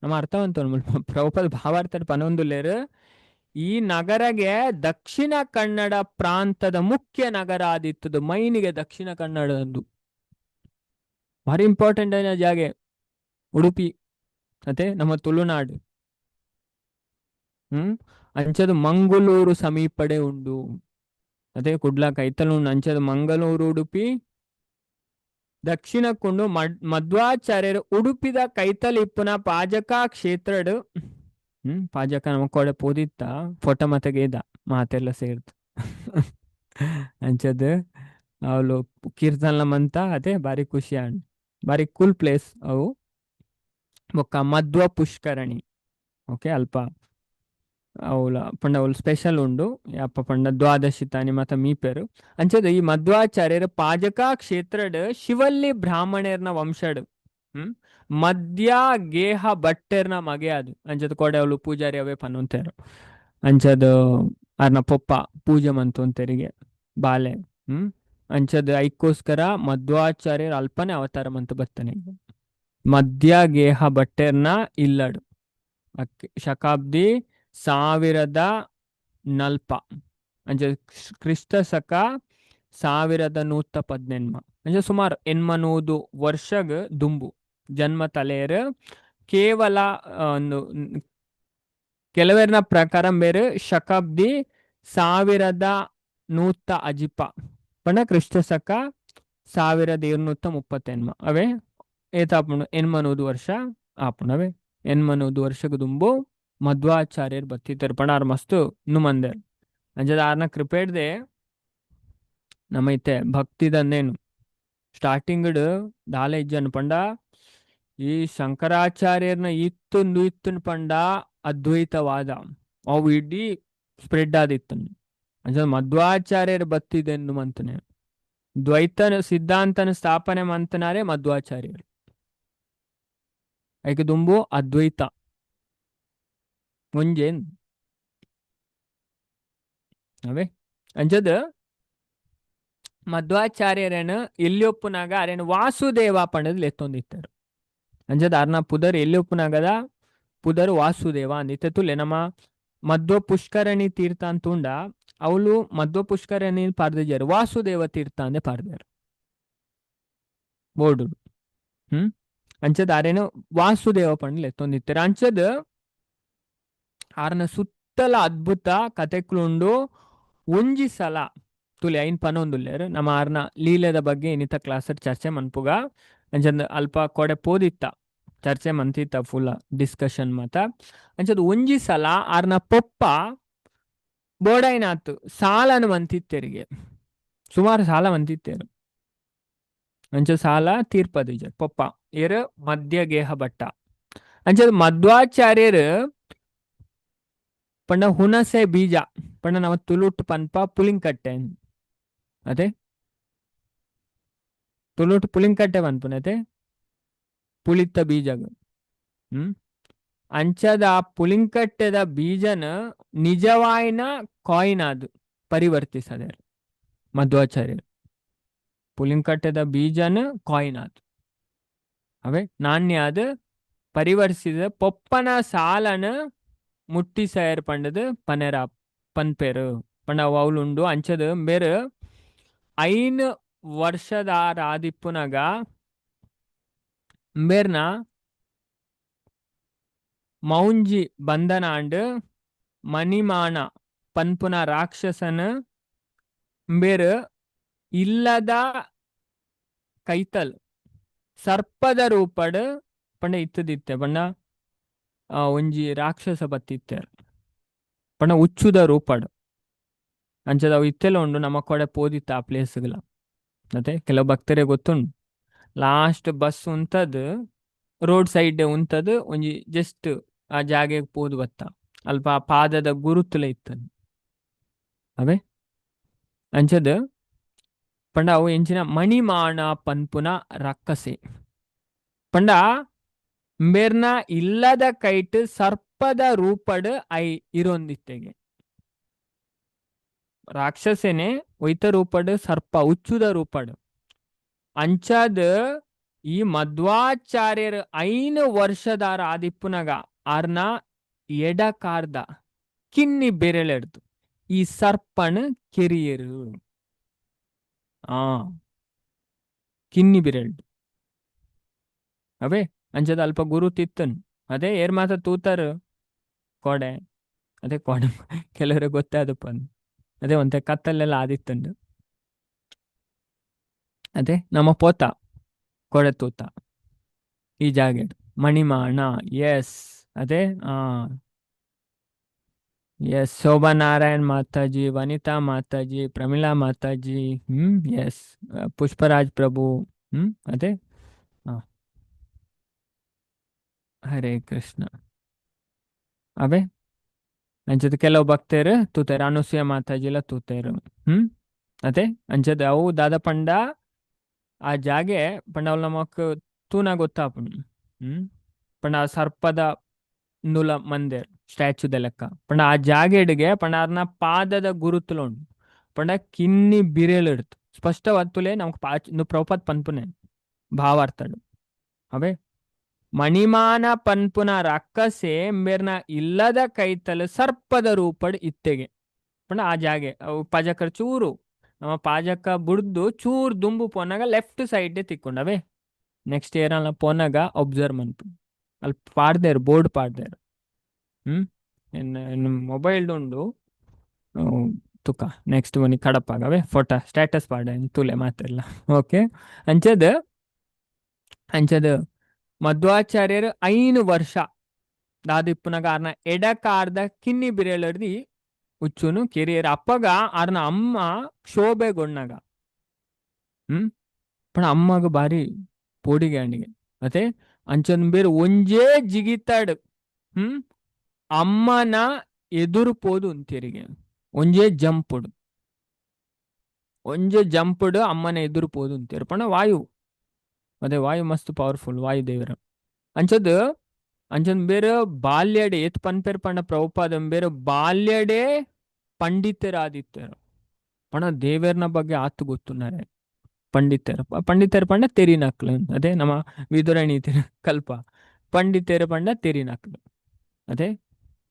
A: ನಮ್ಮ ಅರ್ಥವಂತ ಪ್ರಭುಪಾದ ಭಾವಾರ್ಥ ಪನೊಂದುಲ್ಲೇರು. ಈ ನಗರಗೆ ದಕ್ಷಿಣ ಕನ್ನಡ ಪ್ರಾಂತದ ಮುಖ್ಯ ನಗರ ಆದಿತ್ತದು. ಮೈನಿಗೆ ದಕ್ಷಿಣ ಕನ್ನಡದಂದು ಭಾರಿ ಇಂಪಾರ್ಟೆಂಟ್ అయిన ಜಾಗೆ ಉಡುಪಿ, ಅದೇ ನಮ್ಮ ತುಳುನಾಡು. ಅಂಚದು ಮಂಗಳೂರು ಸಮೀಪಡೆ ಉಂಡು. ಅದೇ ಕುಡ್ಲ ಕೈತಲ್ ಉಂಡು. ಅಂಚದು ಮಂಗಳೂರು ಉಡುಪಿ ದಕ್ಷಿಣಕ್ಕುಂಡು. ಮಧ್ವಾಚಾರ್ಯರು ಉಡುಪಿದ ಕೈತಲ್ ಇಪ್ಪುನ ಪಾಜಕ ಕ್ಷೇತ್ರಡು. ಪಾಜಕ ನಮ ಕೊಡೆ ಪೋದಿತ್ತ ಫೋಟೋ ಮತಗೇದ ಮಾತೆಲ್ಲ ಸೇರ್ದು ಅಂಚದ್ ಅವಳು ಕೀರ್ತನ ಮಂತ. ಅದೇ ಬಾರಿ ಖುಷಿ ಆಂಡ್, ಬಾರಿ ಕೂಲ್ ಪ್ಲೇಸ್ ಅವು. ಬೊಕ್ಕ ಮಧ್ವ ಪುಷ್ಕರಣಿ ಓಕೆ ಅಲ್ಪ ಅವಳ ಪಂಡ ಅವಳು ಸ್ಪೆಷಲ್ ಉಂಡು. ಅಪ್ಪ ಪಂಡ ದ್ವಾದಶಿ ತಾನಿ ಮತ ಮೀಪೆರು. ಅಂಚದ ಈ ಮಧ್ವಾಚಾರ್ಯರು ಪಾಜಕ ಕ್ಷೇತ್ರಡ್ ಶಿವಲ್ಲಿ ಬ್ರಾಹ್ಮಣರ್ನ ವಂಶಡ್ ಮಧ್ಯ ಗೇಹ ಭಟ್ಟರ್ನ ಮಗೆ ಅದು. ಅಂಚದ ಕೊಡೆ ಅವಳು ಪೂಜಾರಿ ಅವೇ ಪನ್ನುಂತೇರು. ಅಂಚದ ಅರ್ನ ಪೊಪ್ಪ ಪೂಜೆ ಮಂತುಂತೆರಿಗೆ ಬಾಲೆ. ಅಂಚದ ಐಕ್ಕೋಸ್ಕರ ಮಧ್ವಾಚಾರ್ಯರು ಅಲ್ಪನೆ ಅವತಾರ ಮಂತು ಬತ್ತಾನೆ. ಮಧ್ಯ ಗೇಹ ಭಟ್ಟರ್ನ ಇಲ್ಲಡು ಶಕಾಬ್ದಿ 1040 ಅಂಚ ಕ್ರಿಸ್ತ ಶಕ 1118 ಅಂಚ ಸುಮಾರು 800 ವರ್ಷಗ್ ದುಂಬು ಜನ್ಮ ತಲೆಯರು. ಕೇವಲ ಒಂದು ಕೆಲವರ್ನ ಪ್ರಕಾರ ಬೇರೆ ಶಕಾಬ್ದಿ 1100 ಅಜಿಪ ಪಂಡ ಕ್ರಿಸ್ತ ಶಕ 1238 ಅವೇ ಏತಾಪುಂಡು 800 ವರ್ಷ ಆಪುಂಡು. ಅವೇ 800 ವರ್ಷకు ದುಂಬು ಮಧ್ವಾಚಾರ್ಯರು ಬತ್ತಿತ್ತರು ಪಂಡ ಆರ್ ಮಸ್ತ್ ನುಮಂದೆರ್. ಅಂಚದ ಆರ್ನ ಕೃಪೆಡ್ದೆ ನಮೈತೆ ಭಕ್ತಿದಂದೇನು ಸ್ಟಾರ್ಟಿಂಗ್ ದಾಲ ಇಜ್ಜನ್ ಪಂಡ ಈ ಶಂಕರಾಚಾರ್ಯರ್ನ ಇತ್ತುಂದು ಇತ್ತುನ್ ಪಂಡ ಅದ್ವೈತವಾದ ಅವು ಇಡೀ ಸ್ಪ್ರೆಡ್ ಆದಿತ್ತು. ಅಂಚ ಮಧ್ವಾಚಾರ್ಯರು ಬತ್ತಿದೆಂದು ಮಂತನೆ ದ್ವೈತನ ಸಿದ್ಧಾಂತನ ಸ್ಥಾಪನೆ ಮಂತನಾರೆ ಮಧ್ವಾಚಾರ್ಯರು. ಐಕೆ ದುಂಬು ಅದ್ವೈತ ಒಂಜೇನ್ ಅವೇ. ಅಂಚದ ಮಧ್ವಾಚಾರ್ಯರನ್ನು ಎಲ್ಲಿ ಒಪ್ಪುನಾಗ ಅರೇನು ವಾಸುದೇವ ಪಂಡದ್ ಲೆತ್ತೊಂದಿತ್ತಾರೆ. ಅಂಚದ ಅರ್ನ ಪುದರ್ ಎಲ್ಲಿ ಒಪ್ಪುನಾಗದ ಪುದರ್ ವಾಸುದೇವ ಅಂದಿತ್ತೆ. ತುಲೆ ನಮ್ಮ ಮಧ್ವ ಪುಷ್ಕರಣಿ ತೀರ್ಥ ಅಂತ ಉಂಡ, ಅವಳು ಮಧ್ವ ಪುಷ್ಕರಣಿ ಪಾರ್ದಿಜಾರು, ವಾಸುದೇವ ತೀರ್ಥ ಅಂದೆ ಪಾರ್ದಾರು ಬೋರ್ಡು. ಅಂಚದ ಅರೇನು ವಾಸುದೇವ ಪಂಡ್ ಲೆತ್ತೊಂದಿತ್ತಾರೆ. ಅಂಚದ ಆರ್ನ ಸುತ್ತಲ ಅದ್ಭುತ ಕತೆಕ್ಲುಂಡು. ಒಂಜಿ ಸಲ ತುಲೆ ಐನ್ ಪನೊಂದುಲ್ಲೇರು ನಮ್ಮ ಆರ್ನ ಲೀಲೆದ ಬಗ್ಗೆ ಇನ್ನಿತ ಕ್ಲಾಸ್ ಚರ್ಚೆ ಮನ್ಪುಗ. ಅಂಚಂದ ಅಲ್ಪ ಕೊಡೆ ಪೋದಿತ್ತ ಚರ್ಚೆ ಮಂತಿತ್ತ ಫುಲ್ ಡಿಸ್ಕಷನ್ ಮಾತ. ಅಂಚದ ಒಂಜಿ ಸಲ ಆರ್ನ ಪೊಪ್ಪ ಬೋಡೈನಾತ್ ಸಾಲನು ಮಂತಿತ್ತೆರಿಗೆ, ಸುಮಾರು ಸಾಲ ಮಂತಿತ್ತೇರು. ಅಂಚ ಸಾಲ ತೀರ್ಪದಿಜ ಪೊಪ್ಪ ಏರು ಮಧ್ಯ ಗೇಹ ಭಟ್ಟ. ಅಂಚದ ಮಧ್ವಾಚಾರ್ಯರು ಪಂಡ ಹುಣಸೆ ಬೀಜ ಪಂಡ ನಮ್ಮ ತುಳುಟ್ ಪನ್ಪ ಪುಲಿಂಕಟ್ಟೆ ಅದೇ, ತುಳುಟ್ ಪುಲಿಂಕಟ್ಟೆ ಪನ್ಪುನತೆ ಪುಳಿತ ಬೀಜಗ. ಅಂಚದ ಪುಲಿಂಕಟ್ಟೆದ ಬೀಜನ ನಿಜವಾಯಿನ ಕಾಯಿನ್ ಅದು ಪರಿವರ್ತಿಸದೆ ಮಧ್ವಾಚಾರ್ಯರು. ಪುಲಿಂಕಟ್ಟೆದ ಬೀಜನ ಕಾಯಿನ್ ಅದು ಅವೇ ನಾಣ್ಯ ಅದು ಪರಿವರ್ತಿಸಿದ ಪೊಪ್ಪನ ಸಾಲನ ಮುಟ್ಟಿ ಸಯರ್ ಪಂಡದು ಪನೆರ ಪನ್ಪೇರು ಪಂಡ ಅವಳುಂಡು. ಅಂಚದ ಬೇರು 5 ವರ್ಷದ ಆದಿಪ್ಪುನಗ ಬೇರ್ನ ಮೌಂಜಿ ಬಂಧನಾಂಡ್ ಮಣಿಮಾನ ಪನ್ಪುನ ರಾಕ್ಷಸನ ಬೇರು ಇಲ್ಲದ ಕೈತಲ್ ಸರ್ಪದ ರೂಪಡ್ ಪಂಡ ಇತ್ತದಿತ್ತೆ ಪಂಡ ಒಂಜಿ ರಾಕ್ಷಸ ಬತ್ತಿತ್ತೆ ಪಂಡ ಉಚ್ಚುದ ರೂಪಡ್. ಅಂಚದ ಅವು ಇತ್ತೆಲ್ಲ ಉಂಡು ನಮ್ಮ ಕೊಡೆ ಪೋದಿತ್ತ ಆ ಪ್ಲೇಸ್ಗಳ. ಮತ್ತೆ ಕೆಲವು ಭಕ್ತರೇ ಗೊತ್ತುಂಡು, ಲಾಸ್ಟ್ ಬಸ್ ಉಂತದ್ ರೋಡ್ ಸೈಡ್ ಉಂತದ್ ಒಂಜಿ ಜಸ್ಟ್ ಆ ಜಾಗೆಗ್ ಪೋದು ಬತ್ತ ಅಲ್ಪ ಆ ಪಾದದ ಗುರುತುಲ ಇತ್ತದ ಅವೇ. ಅಂಚದ ಪಂಡ ಅವು ಎಂಚಿನ ಮಣಿಮಾಣ ಪನ್ಪುನ ರಕ್ಕಸೆ ಪಂಡ ಬೇರ್ನ ಇಲ್ಲದ ಕೈಟ್ ಸರ್ಪದ ರೂಪಡ್ I ಇರೊಂದಿತ್ತೆಗೆ. ರಾಕ್ಷಸೇನೆ ಒಯ್ತ ರೂಪಡ್ ಸರ್ಪ ಉಚ್ಚುದ ರೂಪಡ್. ಅಂಚಾದ ಈ ಮಧ್ವಾಚಾರ್ಯರು 5 ವರ್ಷದಾರ ಆದಿಪ್ಪುನಗ ಆರ್ನ ಎಡಕಾರ್ದ ಕಿನ್ನಿ ಬೆರಳೆಡ್ದು ಈ ಸರ್ಪಣ ಕೆರಿಯರು. ಆ ಕಿನ್ನಿ ಬಿರೆಳ್ದು ಅವೇ. ಅಂಚದ ಅಲ್ಪ ಗುರು ತಿತ್ತನ್ ಅದೇ ಏರ್ ಮಾತ ತೂತಾರು ಕೋಡೆ ಅದೇ ಕೋಡೆ ಕೆಲವ್ರಿಗೆ ಗೊತ್ತಾದಪ್ಪ ಅದೇ ಒಂತೆ ಕತ್ತಲ್ಲೆಲ್ಲ ಆದಿತ್ತಂಡು ಅದೇ ನಮ್ಮ ಪೋತ ಕೊಡೆ ತೂತ ಈ ಜಾಗೆ ಮಣಿಮಾಣ. ಎಸ್ ಅದೇ ಎಸ್ ಶೋಭಾ ನಾರಾಯಣ್ ಮಾತಾಜಿ, ವನಿತಾ ಮಾತಾಜಿ, ಪ್ರಮೀಳಾ ಮಾತಾಜಿ, ಎಸ್ ಪುಷ್ಪರಾಜ್ ಪ್ರಭು, ಅದೇ ಹರೇ ಕೃಷ್ಣ. ಅವೇ ಅಂಚದ ಕೆಲವು ಭಕ್ತರು ತೂತಾರ, ಅನುಸೂಯ ಮಾತಾಜಿ ಎಲ್ಲ ತೂತಾರು. ಅದೇ ಅಂಚದ ಅವು ದಾದ ಪಂಡ ಆ ಜಾಗೆ ಪಂಡ ಅವ್ಲ ನಮಕ್ ತೂನ ಗೊತ್ತಾಪುಂಡು. ಪಂಡ ಆ ಸರ್ಪದ ನುಲ ಮಂದಿರ್ ಸ್ಟ್ಯಾಚುದ ಲೆಕ್ಕ ಪಂಡ ಆ ಜಾಗೆಡ್ಗೆ ಪಂಡ ಅರ್ನ ಪಾದದ ಗುರುತುಲು ಉಂಡು ಪಂಡ ಕಿನ್ನಿ ಬಿರೆಳು ಇಡ್ತು ಸ್ಪಷ್ಟವಾದ್ ನಮಕ್ ಪಾಚ್ ಪ್ರಭುಪಾದ್ ಪನ್ಪುನೆ ಭಾವಾರ್ಥಡು. ಅವೇ ಮಣಿಮಾನ ಪನ್ಪುನ ರಕ್ಕಸೆ ಮೇರ್ನ ಇಲ್ಲದ ಕೈತಲ್ ಸರ್ಪದ ರೂಪಡ್ ಇತ್ತೆಗೆ ಪಂಡ ಆ ಜಾಗೆ ಅವು ಪಾಜಕರ್ ಚೂರು ನಮ್ಮ ಪಾಜಕ ಬುಡ್ದು ಚೂರು ದುಂಬು ಪೋನಾಗ ಲೆಫ್ಟ್ ಸೈಡ್ ತಿಕ್ಕೊಂಡವೇ. ನೆಕ್ಸ್ಟ್ ಇಯರ್ ಅಲ್ಲ ಪೋನಾಗ ಒಬ್ಸರ್ವ್ ಮನ್ಪು ಅಲ್ಲಿ ಪಾಡ್ದೇರು ಬೋರ್ಡ್ ಪಾಡ್ದೇರು. ಮೊಬೈಲ್ ಉಂಡು ತುಕ ನೆಕ್ಸ್ಟ್ ಒನಿ ಕಡಪಾಗವೆ ಫೋಟೋ ಸ್ಟೇಟಸ್ ಪಾಡ ತುಲೆ ಮಾತೆಲ್ಲ ಓಕೆ. ಅಂಚದ ಅಂಚದ ಮಧ್ವಾಚಾರ್ಯರು 5 ವರ್ಷ ದಾದಿಪ್ಪುನಗ ಆರ್ನ ಎಡಕಾರ್ದ ಕಿನ್ನಿ ಬಿರೆಳರ್ದಿ ಉಚ್ಚುನು ಕೆರಿಯರ್. ಅಪ್ಪಗ ಆರ್ನ ಅಮ್ಮ ಕ್ಷೋಭೆಗೊಂಡಾಗ ಪಣ ಅಮ್ಮಗ ಬಾರಿ ಪೋಡಿಗೆ ಅಂಡಿಗೆ ಮತ್ತೆ ಅಂಚನ್ ಬೇರೆ ಒಂಜೇ ಜಿಗಿತಾಡ್ ಹ್ಮ್ ಅಮ್ಮನ ಎದುರು ಪೋದು ಉಂತೆರಿಗೆ ಒಂಜೇ ಜಂಪುಡು ಒಂಜೇ ಜಂಪುಡು ಅಮ್ಮನ ಎದುರು ಪೋದು ಉಂತೇರು ಪಂಡ ವಾಯು ಅದೇ ವಾಯು ಮಸ್ತ್ ಪವರ್ಫುಲ್ ವಾಯುದೇವರ ಅಂಚದ್ ಅಂಚನ್ ಬೇರೆ ಬಾಲ್ಯಡೆ ಏತ್ ಪನ್ಪೇರ್ ಪಂಡ ಪ್ರಭುಪಾದ ಬೇರೆ ಬಾಲ್ಯಡೆ ಪಂಡಿತರಾದಿತ್ತರು ಪಂಡ ದೇವೇರ್ನ ಬಗ್ಗೆ ಆತು ಗೊತ್ತುನ್ನಾರೆ ಪಂಡಿತರು ಪಂಡಿತರು ಪಂಡ ತೆರಿನಕ್ಲು ಅದೇ ನಮ್ಮ ವಿದುರಣಿ ಕಲ್ಪ ಪಂಡಿತರು ಪಂಡ ತೆರಿನಕ್ಲು ಅದೇ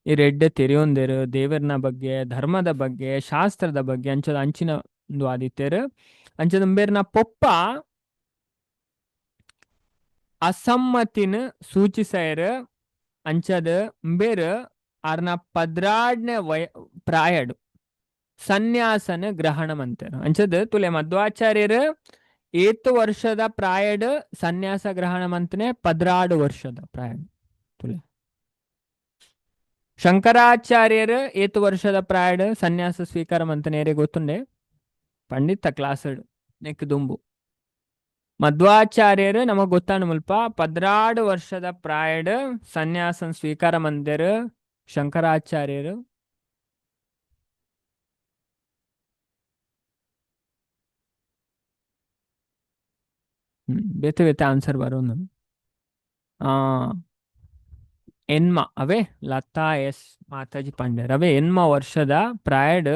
A: ಈ ರೆಡ್ಡೆ ತೆರಿಯೊಂದೇರು ದೇವರ್ನ ಬಗ್ಗೆ ಧರ್ಮದ ಬಗ್ಗೆ ಶಾಸ್ತ್ರದ ಬಗ್ಗೆ ಅಂಚದ ಅಂಚಿನ ಒಂದು ಆದಿತ್ಯರು ಅಂಚದ ಬೇರ್ನ ಪೊಪ್ಪ ಅಸಮ್ಮತಿನ ಸೂಚಿಸಯರು ಅಂಚದ ಬೇರು ಆರ್ನ ಪದ್ರಾಡ್ನೆ ವಯ ಪ್ರಾಯಡು ಸನ್ಯಾಸನ ಗ್ರಹಣ ಮಂತರು ಅಂಚದ ತುಲೆ ಮಧ್ವಾಚಾರ್ಯರು ಏತು ವರ್ಷದ ಪ್ರಾಯಡ್ ಸನ್ಯಾಸ ಗ್ರಹಣ ಮಂತನೆ 12 ವರ್ಷದ ಪ್ರಾಯಡ್ ತುಲೆ ಶಂಕರಾಚಾರ್ಯರು ಏತು ವರ್ಷದ ಪ್ರಾಯಡ್ ಸನ್ಯಾಸ ಸ್ವೀಕಾರ ಮಂತನೇರೆ ಗೊತ್ತುಂಡೆ ಪಂಡಿತ ಕ್ಲಾಸ್ ನೆಕ್ ದುಂಬು ಮಧ್ವಾಚಾರ್ಯರು ನಮಗ್ ಗೊತ್ತಾನ ಮುಲ್ಪ 12 ವರ್ಷದ ಪ್ರಾಯಡ್ ಸನ್ಯಾಸ ಸ್ವೀಕಾರ ಮಂದಿರು ಶಂಕರಾಚಾರ್ಯರು. ಬೇತೆ ಬೇತೆ ಆನ್ಸರ್ ಬರೋನು. ಆ ಎನ್ಮ ಅವೇ ಲತಾ ಎಸ್ ಮಾತಾಜಿ ಪಾಂಡ್ಯರ್ ಅವೇ ಎನ್ಮ ವರ್ಷದ ಪ್ರಾಯಡ್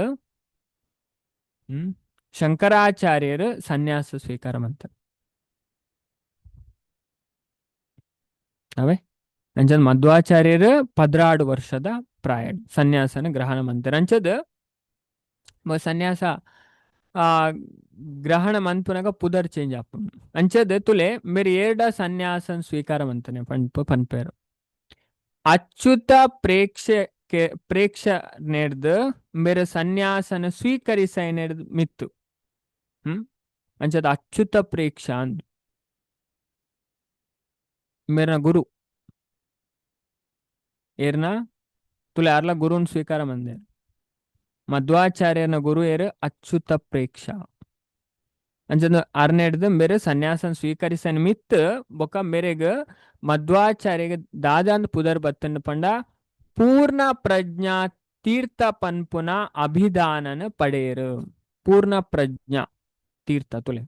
A: ಹ್ಮ್ ಶಂಕರಾಚಾರ್ಯರು ಸನ್ಯಾಸ ಸ್ವೀಕಾರ ಮಂತ ಅವೇ ಅಂಚದ ಮಧ್ವಾಚಾರ್ಯರು 12 ವರ್ಷದ ಪ್ರಾಯಡ್ ಸನ್ಯಾಸನ ಗ್ರಹಣ ಮಂತಾರೆ. ಅಂಚದ ಸನ್ಯಾಸ ಆ ಗ್ರಹಣ ಮನ್ಪುನಗ ಪುದರ್ ಚೇಂಜ್ ಆಪುಂಡು. ಅಂಚದ ತುಲೆ ಮೇರ್ ಏರ್ಡ ಸನ್ಯಾಸನ್ ಸ್ವೀಕಾರ ಮಂತನೆ ಪನ್ಪ ಪನ್ಪೇರು. ಅಚ್ಯುತ ಪ್ರೇಕ್ಷ ನೇರ್ದು ಮೇರೆ ಸನ್ಯಾಸನ ಸ್ವೀಕರಿಸ ನೇರ್ದು ಮಿತ್ತು. ಅಂಚದ ಅಚ್ಯುತ ಪ್ರೇಕ್ಷ ಅಂದ್ ಮೇರ್ನ ಗುರು ಏರ್ನ ತುಲೆ ಯಾರ್ಲ ಗುರುನ್ ಸ್ವೀಕಾರ ಮಂದೆ ಮಧ್ವಾಚಾರ್ಯನ ಗುರು ಏರು ಅಚ್ಯುತ ಪ್ರೇಕ್ಷ. ಅಂಚದ ಅರ್ನೆಡ್ದು ಮೇರೆ ಸನ್ಯಾಸನ ಸ್ವೀಕರಿಸ ಮಿತ್ತು ಬೊಕ ಮೇರೆಗ್ ಮಧ್ವಾಚಾರ್ಯಗ ದಾದಾಂದ್ ಪುದರ್ ಬತ್ತನ್ ಪಂಡ ಪೂರ್ಣ ಪ್ರಜ್ಞಾ ತೀರ್ಥ ಪನ್ಪುನ ಅಭಿದಾನನ ಪಡೆಯರು. ಪೂರ್ಣ ಪ್ರಜ್ಞಾ ತೀರ್ಥ ತುಲೆ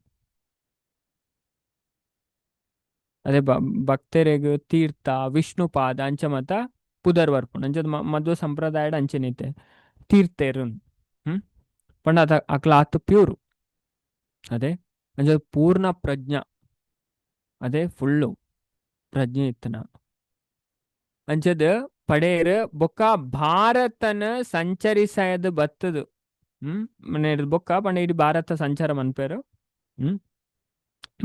A: ಅದೇ ಭಕ್ತರೆಗ್ ತೀರ್ಥ ವಿಷ್ಣುಪಾದ ಅಂಚ ಮತ ಪುದರ್ ಬರ್ಪುಂಡು. ಅಂಚದ ಮಧ್ವ ಸಂಪ್ರದಾಯಡ್ ಅಂಚೆನೈತೆ ತೀರ್ಥೇರು. ಪಂಡ ಅದ ಅಕ್ಲ ಆತು ಪ್ಯೂರು ಅದೇ ಅಂಚ ಪೂರ್ಣ ಪ್ರಜ್ಞಾ ಅದೇ ಫುಲ್ಲು ಪ್ರಜ್ಞೆ ಇತ್ತನ ಅಂಚದ ಪಡೇರ್ ಬೊಕ್ಕ ಭಾರತನ ಸಂಚರಿಸಯದ ಬತ್ತದು. ಬೊಕ್ಕ ಪಂಡ ಇಡೀ ಭಾರತ ಸಂಚಾರ ಮನ್ಪೇರು.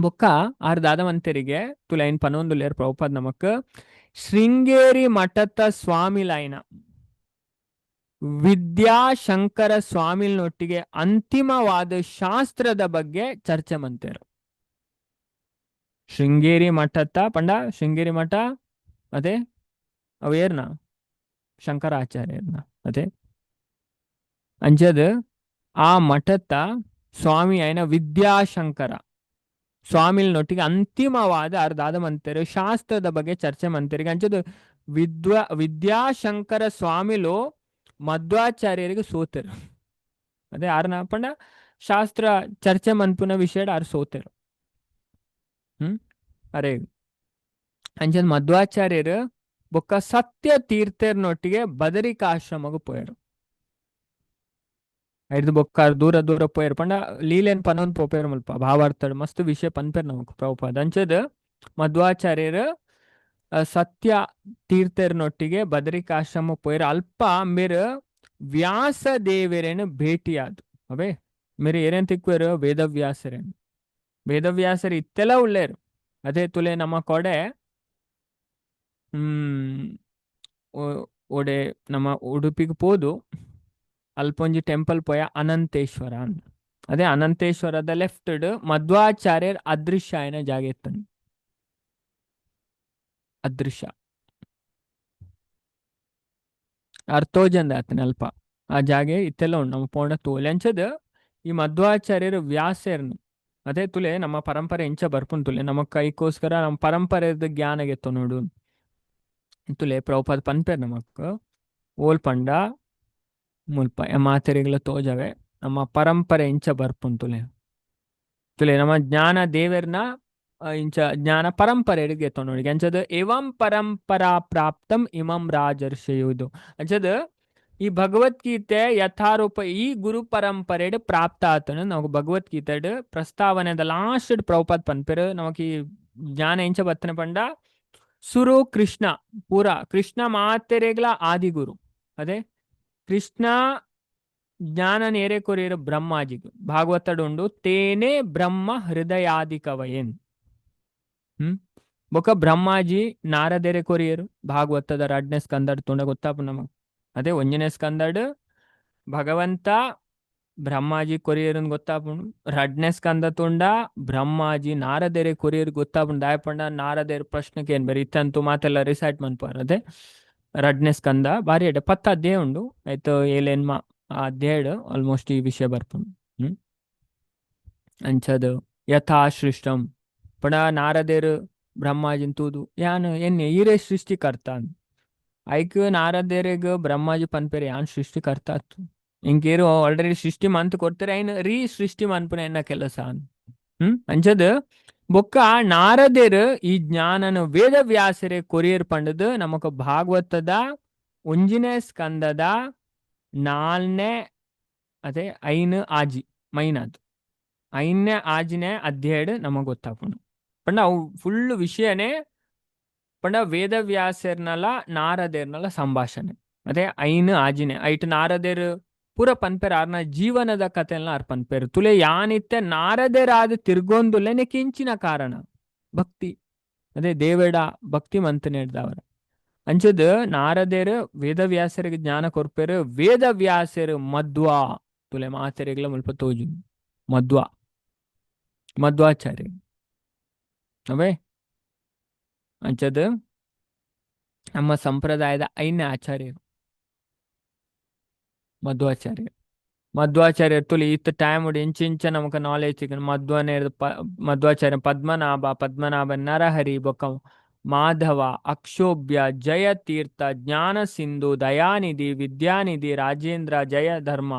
A: ಬೊಕ್ಕ ಆರ್ ದಾದವಂತರಿಗೆ ತುಲೈನ್ ಪನೊಂದುಲ್ಲೇರ್ ಪ್ರಭುಪಾದ್ ನಮಕ್ ಶೃಂಗೇರಿ ಮಠತ ಸ್ವಾಮಿ ಲೈನ ವಿದ್ಯಾಶಂಕರ ಸ್ವಾಮಿಲ್ನೊಟ್ಟಿಗೆ ಅಂತಿಮವಾದ ಶಾಸ್ತ್ರದ ಬಗ್ಗೆ ಚರ್ಚೆ ಮಂತೇರು. ಶೃಂಗೇರಿ ಮಠತ ಪಂಡ ಶೃಂಗೇರಿ ಮಠ ಅದೇ ಅವು ಏರ್ನ ಶಂಕರಾಚಾರ್ಯರ್ನ ಅದೇ ಅಂಚದ ಆ ಮಠತ ಸ್ವಾಮಿ ಆಯ್ನ ವಿದ್ಯಾಶಂಕರ ಸ್ವಾಮಿಲ್ನೊಟ್ಟಿಗೆ ಅಂತಿಮವಾದ ಅರ್ಧಾದ ಮಂತೇರು ಶಾಸ್ತ್ರದ ಬಗ್ಗೆ ಚರ್ಚೆ ಮಂತೇರಿಗೆ. ಅಂಚದ ವಿದ್ಯಾಶಂಕರ ಸ್ವಾಮಿಲು ಮಧ್ವಾಚಾರ್ಯರಿಗೆ ಸೋತರು. ಅದೇ ಆರ್ನ ಪಂಡ ಶಾಸ್ತ್ರ ಚರ್ಚೆ ಮನ್ಪುನ ವಿಷಯ ಆರ್ ಸೋತರು. ಅರೆ ಅಂಚದ ಮಧ್ವಾಚಾರ್ಯರು ಬೊಕ್ಕ ಸತ್ಯ ತೀರ್ಥರ್ನೊಟ್ಟಿಗೆ ಬದರಿಕಾಶ್ರಮಗ್ ಪೋಯರು. ಐದು ಬೊಕ್ಕ ದೂರ ದೂರ ಪೋಯರು ಪಂಡ ಲೀಲೆನ್ ಪನೊಂದು ಪೋಪೇರು ಮುಲ್ಪ ಭಾವಾರ್ಥಡ್ ಮಸ್ತ್ ವಿಷಯ ಪನ್ಪೇರು ನಮಕ್ ಪ್ರಭುಪಾದ. ಅಂಚದ ಮಧ್ವಾಚಾರ್ಯರು ಸತ್ಯ ತೀರ್ಥರ್ನೊಟ್ಟಿಗೆ ಬದರಿಕಾಶ್ರಮ ಪೋಯರು. ಅಲ್ಪ ಮೇರ್ ವ್ಯಾಸ ದೇವರೇನು ಭೇಟಿಯಾದು. ಅವೇ ಮೇರೆ ಏನೇನ್ ತಿಕ್ವೇರು ವೇದವ್ಯಾಸರೇನು ವೇದವ್ಯಾಸರು ಇತ್ತೆಲ್ಲ ಉಳ್ಳೇರು. ಅದೇ ತುಲೆ ನಮ್ಮ ಕೊಡೆ ಒಡೆ ನಮ್ಮ ಉಡುಪಿಗೆ ಪೋದು ಅಲ್ಪೊಂಜಿ ಟೆಂಪಲ್ ಪೋಯ ಅನಂತೇಶ್ವರ ಅಂದ್. ಅದೇ ಅನಂತೇಶ್ವರದ ಲೆಫ್ಟ್ ಮಧ್ವಾಚಾರ್ಯರ್ ಅದೃಶ್ಯಾಯನ ಜಾಗ ಇತ್ತನು ಅದೃಶ್ಯ ಅರ್ಥೋಜಂದ ಆತನ ಅಲ್ಪ ಆ ಜಾಗೆ ಇತ್ತೆಲ್ಲ ಉಂಡು ನಮ್ಮ ಪೋಂಡ ತೋಲೆ. ಅಂಚದ ಈ ಮಧ್ವಾಚಾರ್ಯರು ವ್ಯಾಸರ್ನು ಅದೇ ತುಲೆ ನಮ್ಮ ಪರಂಪರೆ ಇಂಚ ಬರ್ಪುನ್ ತುಲೆ ನಮ್ಮ ಕೈಕೋಸ್ಕರ ನಮ್ಮ ಪರಂಪರೆದ ಜ್ಞಾನ ಗೆತ್ತೊನೋಡು ತುಲೆ ಪ್ರಭುಪಾದ ಪನ್ಪೇರ್ ನಮಕ್ ಓಲ್ ಪಂಡ ಮುಲ್ಪ ಮಾತೆರೆಗ್ಲ ತೋಜವೆ ನಮ್ಮ ಪರಂಪರೆ ಇಂಚ ಬರ್ಪುನ್ ತುಲೆ ತುಲೆ ನಮ್ಮ ಜ್ಞಾನ ದೇವೆರ್ನ ಇಂಚ ಜ್ಞಾನ ಪರಂಪರೆ ಗೆತ್ತೊನೋಡಿ ಅಂಚದ ಏವಂ ಪರಂಪರಾ ಪ್ರಾಪ್ತಂ ಇಮಂ ರಾಜರ್ಷಿಯುದು. ಅಂಚದ ಈ ಭಗವದ್ಗೀತೆ ಯಥಾರೂಪ ಈ ಗುರು ಪರಂಪರೆಡ್ ಪ್ರಾಪ್ತ ಆತನು. ನಾವು ಭಗವದ್ಗೀತೆ ಪ್ರಸ್ತಾವನೆದ ಲಾಸ್ಟ್ ಪ್ರಭುಪಾದ್ ಪನ್ಪೆರ್ ನಮಕ್ ಈ ಜ್ಞಾನ ಎಂಚ ಬತ್ತನೆ ಪಂಡ ಸುರು ಕೃಷ್ಣ ಪೂರ ಕೃಷ್ಣ ಮಾತೆರೆಗ್ಲ ಆದಿಗುರು. ಅದೇ ಕೃಷ್ಣ ಜ್ಞಾನ ನೇರೆ ಕೊರಿಯರು ಬ್ರಹ್ಮಾಜಿಗ್ ಭಾಗವತಡುಂಡು ತೇನೆ ಬ್ರಹ್ಮ ಹೃದಯಾದಿ ಕವಯನ್. ಬೊಕ ಬ್ರಹ್ಮಾಜಿ ನಾರದೆರೆ ಕೊರಿಯರು ಭಾಗವತದ ರಡ್ನೇ ಸ್ಕಂದಡ್ ತುಂಡ ಗೊತ್ತಾಪು ನಮಗ್. ಅದೇ ಒಂಜನೇ ಸ್ಕಂದಡ್ ಭಗವಂತ ಬ್ರಹ್ಮಾಜಿ ಕೊರಿಯರ್ ಗೊತ್ತಾಪುಂಡು, ರಡ್ನೇ ಸ್ಕಂದ ತುಂಡ ಬ್ರಹ್ಮಾಜಿ ನಾರದೆರೆ ಕೊರಿಯರ್ ಗೊತ್ತಾಪುಂಡು. ದಾಯಪಂಡ ನಾರದೆರ್ ಪ್ರಶ್ನೆಗೆ ಏನ್ ಬೇರೆ ಇತ್ತಂತೂ ಮಾತೆಲ್ಲ ರಿಸೈಟ್ ಮನ್ಪಾರ. ಅದೇ ರಡ್ನೇ ಸ್ಕಂದ ಬಾರಿ ಎಡ್ಡೆ 10 ಅಧ್ಯಾಯ ಉಂಡು ಆಯ್ತು ಏಳೆನ್ಮ ಆ ಅಧ್ಯಾಯ ಆಲ್ಮೋಸ್ಟ್ ಈ ವಿಷಯ ಬರ್ಪುಂಡು. ಅಂಚದು ಯಥಾ ಸೃಷ್ಟಂ ಪಂಡ ನಾರದೇರು ಬ್ರಹ್ಮಾಜಿನ್ ತೂದು ಯಾನ್ ಎನ್ನೆ ಈರೇ ಸೃಷ್ಟಿಕರ್ತ ಐಕ್ ನಾರದೇರೆಗ್ ಬ್ರಹ್ಮಾಜಿ ಪನ್ಪೆರೆ ಯಾನ್ ಸೃಷ್ಟಿಕರ್ತ ಅತ್ತು ಇಂಕೇರು ಆಲ್ರೆಡಿ ಸೃಷ್ಟಿ ಮಂತ್ ಕೊಡ್ತಾರೆ ಐನ್ ರೀ ಸೃಷ್ಟಿ ಮನ್ಪುನ ಎನ್ನ ಕೆಲಸ. ಅಂಚದ್ ಬೊಕ್ಕ ನಾರದೇರು ಈ ಜ್ಞಾನನು ವೇದವ್ಯಾಸರೇ ಕೊರಿಯರ್ ಪಂಡದು ನಮಕ್ ಭಾಗವತದ ಒಂಜಿನೇ ಸ್ಕಂದದ ನಾಲ್ನೇ ಅದೇ ಐನ್ ಆಜಿ ಮೈನಾದ್ ಐನೇ ಆಜಿನೇ ಅಧ್ಯಾಯ ನಮಗ್ ಗೊತ್ತಾಪುಂಡು. ಪಂಡ ಅವು ಫುಲ್ ವಿಷಯನೇ ಪಂಡ ವೇದವ್ಯಾಸರ್ನಲ ನಾರದೇರ್ನಲ ಸಂಭಾಷಣೆ. ಅದೇ ಐನ್ ಆಜಿನೇ ಐಟ್ ನಾರದೇರ್ ಪೂರ ಪನ್ಪೆರ್ ಆರ್ನ ಜೀವನದ ಕಥೆಲ್ಲ ಆರ್ ಪನ್ಪೆರ್. ತುಲೆ ಯಾನಿತ್ತೆ ನಾರದೇರಾದ ತಿರ್ಗೊಂದುಲ್ಲೆ ನೆಕ್ಕಿಂಚಿನ ಕಾರಣ ಭಕ್ತಿ. ಅದೇ ದೇವೇಡ ಭಕ್ತಿ ಮಂತನೇಡ್ದವರ ಅಂಚದ್ ನಾರದೇರ್ ವೇದವ್ಯಾಸರಿಗೆ ಜ್ಞಾನ ಕೊರ್ಪೆರ್. ವೇದವ್ಯಾಸರು ಮಧ್ವಾ ತುಲೆ ಮಾತೆರೆಗ್ಲ ಮುಲ್ಪ ತೋಜು ಮಧ್ವಾ ಮಧ್ವಾಚಾರ್ಯ ಅವೇ ಅಂಚದ್ ನಮ್ಮ ಸಂಪ್ರದಾಯದ ಐನೇ ಆಚಾರ್ಯರು ಮಧ್ವಾಚಾರ್ಯ. ಮಧ್ವಾಚಾರ್ಯ ತುಲಿ ಇತ್ತ ಟೈಮ್ ಇಂಚಿಂಚ ನಮಕ ನಾಲೆಜ್ ಸಿಕ್ಕ ಮಧ್ವನೇ ಮಧ್ವಾಚಾರ್ಯ ಪದ್ಮನಾಭ ಪದ್ಮನಾಭ ನರಹರಿ ಬೊಕ್ಕ ಮಾಧವ ಅಕ್ಷೋಭ್ಯ ಜಯತೀರ್ಥ ಜ್ಞಾನ ಸಿಂಧು ದಯಾನಿಧಿ ವಿದ್ಯಾನಿಧಿ ರಾಜೇಂದ್ರ ಜಯಧರ್ಮ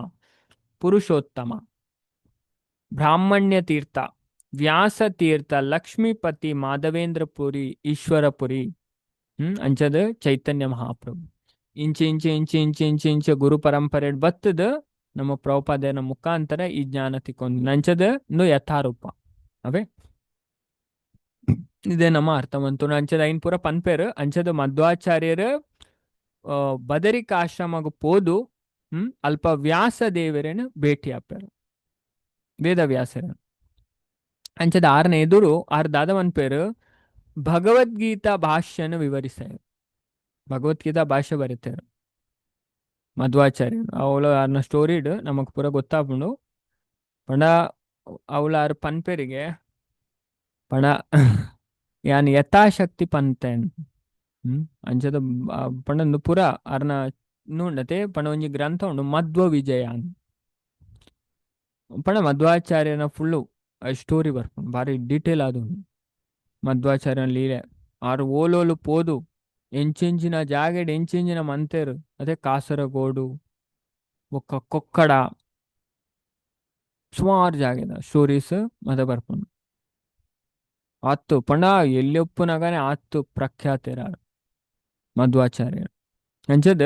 A: ಪುರುಷೋತ್ತಮ ಬ್ರಾಹ್ಮಣ್ಯ ತೀರ್ಥ ವ್ಯಾಸತೀರ್ಥ ಲಕ್ಷ್ಮೀಪತಿ ಮಾಧವೇಂದ್ರಪುರಿ ಈಶ್ವರಪುರಿ ಅಂಚದ ಚೈತನ್ಯ ಮಹಾಪ್ರಭು. ಇಂಚೆ ಇಂಚೆ ಇಂಚೆ ಇಂಚೆ ಇಂಚೆ ಇಂಚೆ ಗುರು ಪರಂಪರೆ ಬತ್ತದ ನಮ್ಮ ಪ್ರಭುಪಾದನ ಮುಖಾಂತರ ಈ ಜ್ಞಾನ ತಿಕ್ಕೊಂದು ನಂಚದ ಇಂದು ಯಥಾರೂಪ ಅವೇ ಇದೇ ನಮ್ಮ ಅರ್ಥವಂತು. ಅಂಚದ ಐನ್ ಪೂರ ಪನ್ಪೇರು. ಅಂಚದ ಮಧ್ವಾಚಾರ್ಯರು ಬದರಿಕಾಶ್ರಮಗ್ ಪೋದು ಅಲ್ಪ ವ್ಯಾಸ ದೇವರೇನು ಭೇಟಿ ಆಪೇರು ವೇದವ್ಯಾಸರ. ಅಂಚದ ಆರನೇ ಎದುರು ಆರ್ ದಾದ ಪನ್ಪೇರು ಭಗವದ್ಗೀತಾ ಭಾಷ್ಯನ ವಿವರಿಸಾಯರು. ಭಗವದ್ಗೀತಾ ಭಾಷ್ಯ ಬರೀತಾರೆ ಮಧ್ವಾಚಾರ್ಯರು. ಅವಳು ಆರ್ನ ಸ್ಟೋರಿಡ್ ನಮಕ್ ಪೂರ ಗೊತ್ತಾಪುಂಡು. ಪಂಡ ಅವಳು ಆರ್ ಪನ್ಪೆರಿಗೆ ಪಂಡ ಯಾನ್ ಯಥಾಶಕ್ತಿ ಪಂತೇನ್ ಅಂಚದ ಪಂಡ ಪೂರ ಆರ್ನ ನುಂಡತೆ ಪಂಡ ಒಂಜಿ ಗ್ರಂಥ ಉಂಡು ಮಧ್ವ ವಿಜಯ ಪಂಡ ಮಧ್ವಾಚಾರ್ಯನ ಫುಲ್ಲು ಸ್ಟೋರಿ ಬರ್ಪುಂಡು ಬಾರಿ ಡೀಟೇಲ್ ಆದ ಉಂಡು. ಮಧ್ವಾಚಾರ್ಯನ ಲೀಲೆ ಆರು ಓಲೋಲು ಪೋದು ಎಂಚೆಂಚಿನ ಜಾಗೆಡ್ ಎಂಚೆಂಚಿನ ಮಂತೇರು ಅದೇ ಕಾಸರಗೋಡು ಬೊಕ್ಕ ಕೊಕ್ಕಡ ಸುಮಾರು ಜಾಗೆದ ಸ್ಟೋರೀಸ್ ಮದ ಬರ್ಪುಂಡು. ಆತ್ತು ಪಂಡ ಎಲ್ಲಿ ಒಪ್ಪುನಗನೆ ಆತ್ತು ಪ್ರಖ್ಯಾತರಾರು ಮಧ್ವಾಚಾರ್ಯರು. ಅಂಚದ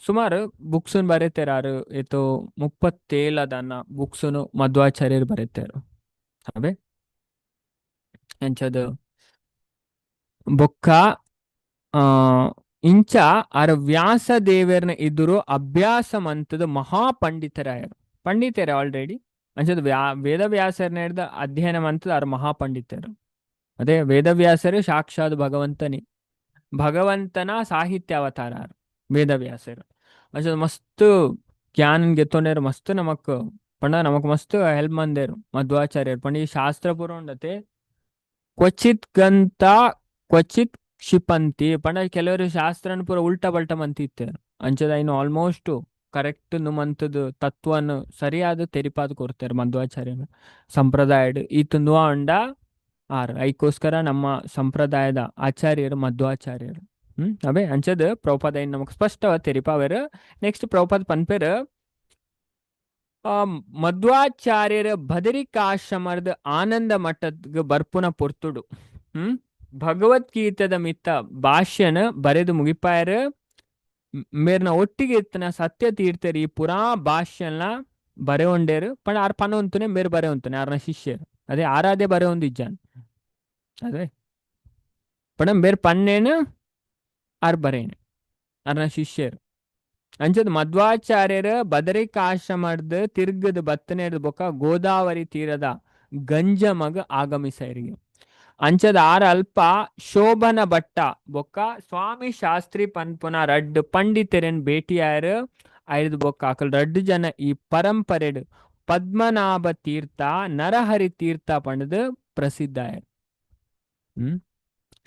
A: ಸುಮಾರು ಬುಕ್ಸ್ ಬರೀತಾರು ಏತೋ 37 ದನ್ನ ಬುಕ್ಸ್ ಮಧ್ವಾಚಾರ್ಯರು ಬರೀತಾರು ಅವೇ ಅಂಚದ ಬೊಕ್ಕ ಇಂಚ ಆರ್ ವ್ಯಾಸ ದೇವರ್ನ ಎದುರು ಅಭ್ಯಾಸ ಮಂತದ ಮಹಾಪಂಡಿತರಾಯರು. ಪಂಡಿತರು ಆಲ್ರೆಡಿ ಅಂಚದ ವೇದವ್ಯಾಸರನ್ನ ಹಿಡ್ದ ಅಧ್ಯಯನ ಮಂತದ ಆರ್ ಮಹಾಪಂಡಿತರು. ಅದೇ ವೇದವ್ಯಾಸರು ಸಾಕ್ಷಾತ್ ಭಗವಂತನೇ ಭಗವಂತನ ಸಾಹಿತ್ಯ ಅವತಾರ ವೇದವ್ಯಾಸರು. ಅಂಚದ ಮಸ್ತ್ ಜ್ಞಾನ ಗೆತ್ತೊಂಡೇರು ಮಸ್ತ್ ನಮಕ್ ಪಂಡ ನಮಕ್ ಮಸ್ತ್ ಹೆಲ್ಪ್ ಮಂದೇರು ಮಧ್ವಾಚಾರ್ಯರು. ಪಂಡ ಈ ಶಾಸ್ತ್ರ ಪೂರ ಉಂಡತೆ ಕ್ವಚಿತ್ ಗಂತ ಕ್ವಚಿತ್ ಕ್ಷಿಪಂತಿ ಪಂಡ ಕೆಲವರು ಶಾಸ್ತ್ರನ ಪೂರ ಉಲ್ಟಾ ಪಲ್ಟ ಮಂತಿತ್ತೇರು. ಅಂಚದ ಇನ್ನು ಆಲ್ಮೋಸ್ಟ್ ಕರೆಕ್ಟ್ ನುಮಂತದ ತತ್ವನು ಸರಿಯಾದ ತೆರಿಪಾದ ಕೊಡ್ತಾರೆ ಮಧ್ವಾಚಾರ್ಯನ ಸಂಪ್ರದಾಯಡ್ ಈತ ಉಂಡ ಆರ್ ಐಕೋಸ್ಕರ ನಮ್ಮ ಸಂಪ್ರದಾಯದ ಆಚಾರ್ಯರು ಮಧ್ವಾಚಾರ್ಯರು. ಅವೇ ಅಂಚದ ಪ್ರಭುಪಾದ ನಮಗ್ ಸ್ಪಷ್ಟವಾದ ತೆರಿಪಾವೇರು. ನೆಕ್ಸ್ಟ್ ಪ್ರಭುಪಾದ ಪನ್ಪೇರು ಮಧ್ವಾಚಾರ್ಯರ ಬದರಿಕಾಶ್ರಮದ ಆನಂದ ಮಠದ ಬರ್ಪುನ ಪೊರ್ತುಡು ಭಗವದ್ಗೀತೆದ ಮಿತ್ತ ಭಾಷ್ಯನ ಬರೆದು ಮುಗಿಪಾಯರು. ಮೇರ್ನ ಒಟ್ಟಿಗೆ ಇತ್ತನ ಸತ್ಯ ತೀರ್ಥರು ಈ ಪುರಾ ಭಾಷ್ಯನ ಬರೆಯೊಂಡೇರು. ಪಂಡ ಆರ್ ಪನೊಂತುನೆ ಮೇರ್ ಬರೆಯೊಂತುನೆ ಆರ್ನ ಶಿಷ್ಯರು ಅದೇ ಆರಾಧೆ ಬರೆಯೊಂದಿಜ್ಜಾನ್ ಅದೇ ಪಂಡ ಮೇರ್ ಪನ್ನೇನು ಆರ್ ಬರೇನು ಆರ್ನ ಶಿಷ್ಯರು. ಅಂಚದ ಮಧ್ವಾಚಾರ್ಯರ ಬದರಿಕಾಶ್ರಮರ್ದ್ ತಿರ್ಗದ ಬತ್ತನೇರ್ದ ಬೊಕ್ಕ ಗೋದಾವರಿ ತೀರದ ಗಂಜಮಗ್ ಆಗಮಿಸೈರಿಗೆ. ಅಂಚದ ಆರ್ ಅಲ್ಪ ಶೋಭನ ಭಟ್ಟ ಬೊಕ್ಕ ಸ್ವಾಮಿ ಶಾಸ್ತ್ರಿ ಪನ್ಪುನ ರಡ್ಡ್ ಪಂಡಿತೆರೆನ್ ಭೇಟಿಯಾಯರು. ಐದು ಬೊಕ್ಕ ಅಕಲ್ ರಡ್ಡ್ ಜನ ಈ ಪರಂಪರೆಡ್ ಪದ್ಮನಾಭ ತೀರ್ಥ ನರಹರಿ ತೀರ್ಥ ಪಂಡದು ಪ್ರಸಿದ್ಧ ಆಯರ್.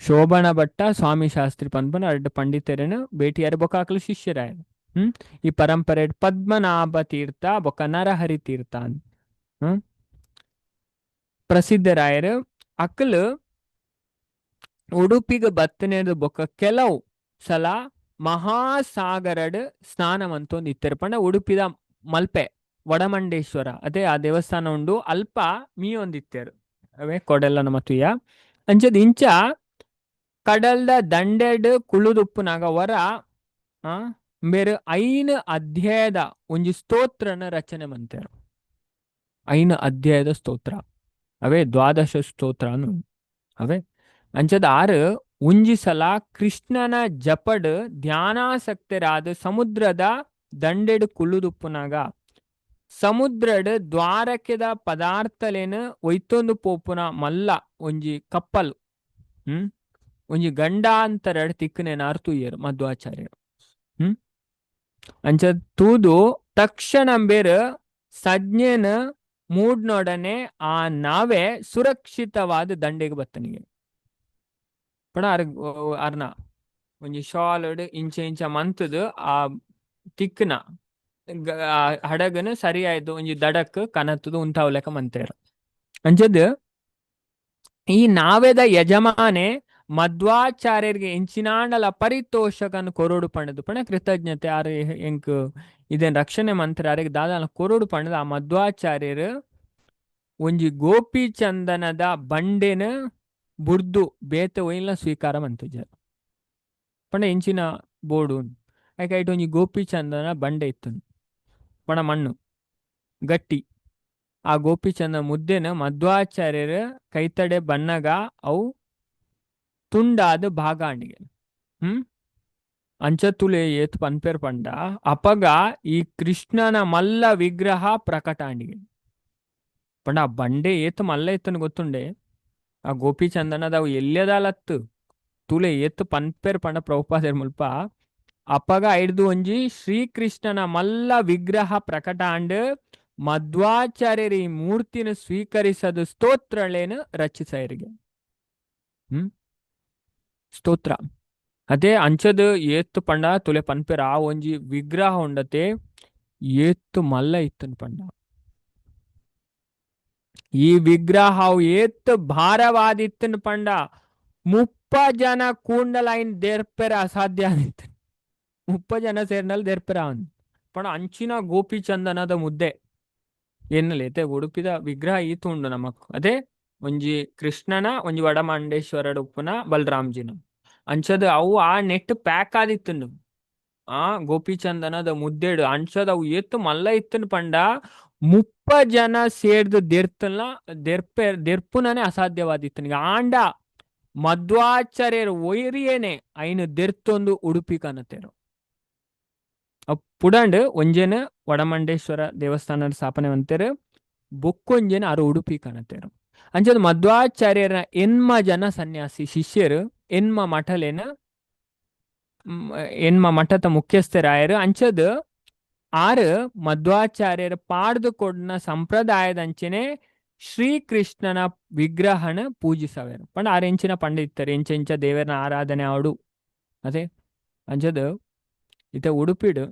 A: ಶೋಭನ ಭಟ್ಟ ಸ್ವಾಮಿ ಶಾಸ್ತ್ರಿ ಪನ್ಪುನ ರಡ್ಡ್ ಪಂಡಿತೆರೆನ್ ಭೇಟಿಯಾಯರು ಬೊಕ್ಕ ಅಕಲ್ ಶಿಷ್ಯರಾಯರು. ಈ ಪರಂಪರೆ ಪದ್ಮನಾಭ ತೀರ್ಥ ಬೊಕ್ಕ ನರಹರಿ ತೀರ್ಥ ಅಂತ ಪ್ರಸಿದ್ಧರಾಯರು. ಅಕಲ್ ಉಡುಪಿಗೆ ಬತ್ತನೇದು ಬೊಕ್ಕ ಕೆಲವು ಸಲ ಮಹಾಸಾಗರಡ್ ಸ್ನಾನ ಮಂತೊಂದು ಇತ್ತೆರ್. ಪಂಡ ಉಡುಪಿದ ಮಲ್ಪೆ ವಡಮಂಡೇಶ್ವರ ಅದೇ ಆ ದೇವಸ್ಥಾನ ಉಂಡು ಅಲ್ಪ ಮೀಯೊಂದಿತ್ತೆರ್ ಅವೇ ಕೊಡೆಲ್ಲನ ಮತುಯ. ಅಂಚದ ಇಂಚ ಕಡಲ್ದ ದಂಡೆಡ್ ಕುಳುದುಪ್ಪುನಾಗ ವರ ಮೇರು 5 ಅಧ್ಯಾಯದ ಒಂಜಿ ಸ್ತೋತ್ರನ ರಚನೆ ಮಂತೇರು. 5 ಅಧ್ಯಾಯದ ಸ್ತೋತ್ರ ಅವೇ ದ್ವಾದಶ ಸ್ತೋತ್ರ ಅವೇ. ಅಂಚದ ಆರು ಒಂಜಿ ಸಲ ಕೃಷ್ಣನ ಜಪಡ್ ಧ್ಯಾನಾಸಕ್ತರಾದ ಸಮುದ್ರದ ದಂಡೆಡ್ ಕುಳ್ಳುದುಪ್ಪುನಾಗ ಸಮುದ್ರಡ್ ದ್ವಾರಕೆದ ಪದಾರ್ಥಲೇನು ಒಯ್ತೊಂದು ಪೋಪುನ ಮಲ್ಲ ಒಂಜಿ ಕಪ್ಪಲ್ ಒಂಜಿ ಗಂಡಾಂತರಡ್ ತಿಕ್ಕನೇನಾರು ತೂಯರು ಮಧ್ವಾಚಾರ್ಯರು. ಅಂಚ ತೂದು ತಕ್ಷಣ ಬೇರು ಸಜ್ಞೆನ ಮೂಡ್ನೊಡನೆ ಆ ನಾವೇ ಸುರಕ್ಷಿತವಾದ ದಂಡೆಗೆ ಬತ್ತನಿಗೆ. ಪಣ ಅರ್ನ ಒಂಜಿ ಶಾಲ್ ಇಂಚ ಇಂಚ ಮಂತದು ಆ ತಿಕ್ಕನ ಹಡಗನ ಸರಿಯಾಯ್ದು ಒಂಜಿ ದಡಕ್ ಕನತ್ತದು ಉಂತಾವ್ಲೆಕ ಮಂತೇರು. ಅಂಚದ್ ಈ ನಾವೆದ ಯಜಮಾನೆ ಮಧ್ವಾಚಾರ್ಯರಿಗೆ ಎಂಚಿನಾಂಡಲ ಪರಿತೋಷಕನ್ ಕೊರೊಡು ಪಂಡದು ಪಣ ಕೃತಜ್ಞತೆ ಆರು ಎಂಕ್ ಇದೇನ್ ರಕ್ಷಣೆ ಮಂತ್ರ ಆರಿಗೆ ದಾದಾನ ಕೊರೊಡು ಪಂಡದು ಆ ಮಧ್ವಾಚಾರ್ಯರು ಒಂಜಿ ಗೋಪಿ ಚಂದನದ ಬಂಡೆನ ಬುರ್ದು ಬೇತೆ ಒಯ್ಲ ಸ್ವೀಕಾರ ಮಂತುಜ. ಪಂಡ ಎಂಚಿನ ಬೋಡು ಐಕ್ ಐಟ್ ಒಂಜಿ ಗೋಪಿ ಚಂದನ ಬಂಡೆ ಇತ್ತು ಪಣ ಮಣ್ಣು ಗಟ್ಟಿ ಆ ಗೋಪಿಚಂದ ಮುದ್ದೆನ ಮಧ್ವಾಚಾರ್ಯರ ಕೈತಡೆ ಬನ್ನಗ ಅವು ತುಂಡಾದ ಭಾಗಾಂಡಿಗೆ. ಅಂಚತುಲೆ ಏತ್ ಪನ್ಪೇರ್ ಪಂಡ ಅಪಗ ಈ ಕೃಷ್ಣನ ಮಲ್ಲ ವಿಗ್ರಹ ಪ್ರಕಟಾಂಡಿಗೆ. ಪಂಡ ಆ ಬಂಡೆ ಏತ್ ಮಲ್ಲ ಇತ್ತನು ಗೊತ್ತುಂಡೆ ಆ ಗೋಪಿಚಂದನದ ಅವು ಎಲ್ಲದಾಲತ್ತು ತುಲೆ ಏತ್ ಪನ್ಪೇರ್ ಪಂಡ ಪ್ರಭುಪಾದರ್ ಮುಲ್ಪ ಅಪಗ ಐಡ್ದು ಒಂಜಿ ಶ್ರೀಕೃಷ್ಣನ ಮಲ್ಲ ವಿಗ್ರಹ ಪ್ರಕಟಾಂಡ್ ಮಧ್ವಾಚಾರ್ಯರ ಈ ಮೂರ್ತಿನ ಸ್ವೀಕರಿಸದು ಸ್ತೋತ್ರಳೇನು ರಚಿಸೈರಿಗೆ. ಸ್ತೋತ್ರ ಅದೇ ಅಂಚದ ಏತ್ತು ಪಂಡ ತುಲೆ ಪನ್ಪೇರ್ ಆ ಒಂಜಿ ವಿಗ್ರಹ ಉಂಡತೆ ಏತ್ತು ಮಲ್ಲ ಇತ್ತನ್ ಪಂಡ ಈ ವಿಗ್ರಹ ಏತ್ತು ಭಾರವಾದಿತ್ತನ್ ಪಂಡ 30 ಜನ ಕೂಂಡಲೈನ್ ದೇರ್ಪೆರ ಅಸಾಧ್ಯ ಆದಿತ್ತು. 30 ಜನ ಸೇರ್ನಲ್ಲಿ ದೇರ್ಪೆರ ಅಂದ್ ಪಂಡ ಅಂಚಿನ ಗೋಪಿಚಂದನದ ಮುದ್ದೆ ಎನ್ನಲೇತೆ ಉಡುಪಿದ ವಿಗ್ರಹ ಈತು ಉಂಡು ನಮಕ್. ಅದೇ ಒಂಜಿ ಕೃಷ್ಣನ ಒಂಜಿ ವಡಮಂಡೇಶ್ವರ ಉಪ್ಪುನ ಬಲರಾಮ್ಜಿನ ಅಂಚದ ಅವು ಆ ನೆಟ್ ಪ್ಯಾಕ್ ಆದಿತ್ತುಂಡು ಆ ಗೋಪಿಚಂದನದ ಮುದ್ದೆಡು ಅಂಚದ ಅವು ಏತ್ತು ಮಲ್ಲ ಇತ್ತನ್ ಪಂಡ 30 ಜನ ಸೇರ್ದು ದೆರ್ತಲ್ಲ ದೆರ್ಪೆ ದೆರ್ಪುನನೆ ಅಸಾಧ್ಯವಾದಿತ್ತು. ಆಂಡ ಮಧ್ವಾಚಾರ್ಯರು ಒಯ್ರಿಯೇನೆ ಐನು ದೆರ್ತೊಂದು ಉಡುಪಿ ಕನತೇರು. ಪುಡಂಡ್ ಒಂಜೇನ ವಡಮಂಡೇಶ್ವರ ದೇವಸ್ಥಾನ ಸ್ಥಾಪನೆ ಅಂತೇರು ಬೊಕ್ಕೊಂಜೇನ ಆರು ಉಡುಪಿ ಕನತೇರು. ಅಂಚದ ಮಧ್ವಾಚಾರ್ಯರ ಎನ್ಮ ಜನ ಸನ್ಯಾಸಿ ಶಿಷ್ಯರು ಎನ್ಮ ಮಠಲೇನ ಎನ್ಮ ಮಠದ ಮುಖ್ಯಸ್ಥರಾಯರು. ಅಂಚದ ಆರು ಮಧ್ವಾಚಾರ್ಯರ ಪಾಡ್ದು ಕೊಡ್ನ ಸಂಪ್ರದಾಯದ ಅಂಚನೆ ಶ್ರೀಕೃಷ್ಣನ ವಿಗ್ರಹನ ಪೂಜಿಸವೇರು. ಪಂಡ ಆರು ಎಂಚಿನ ಪಂಡಿತರು ಎಂಚೆಂಚ ದೇವರನ ಆರಾಧನೆ ಆಡು ಅದೇ ಅಂಚದ ಇತ ಉಡುಪಿಡು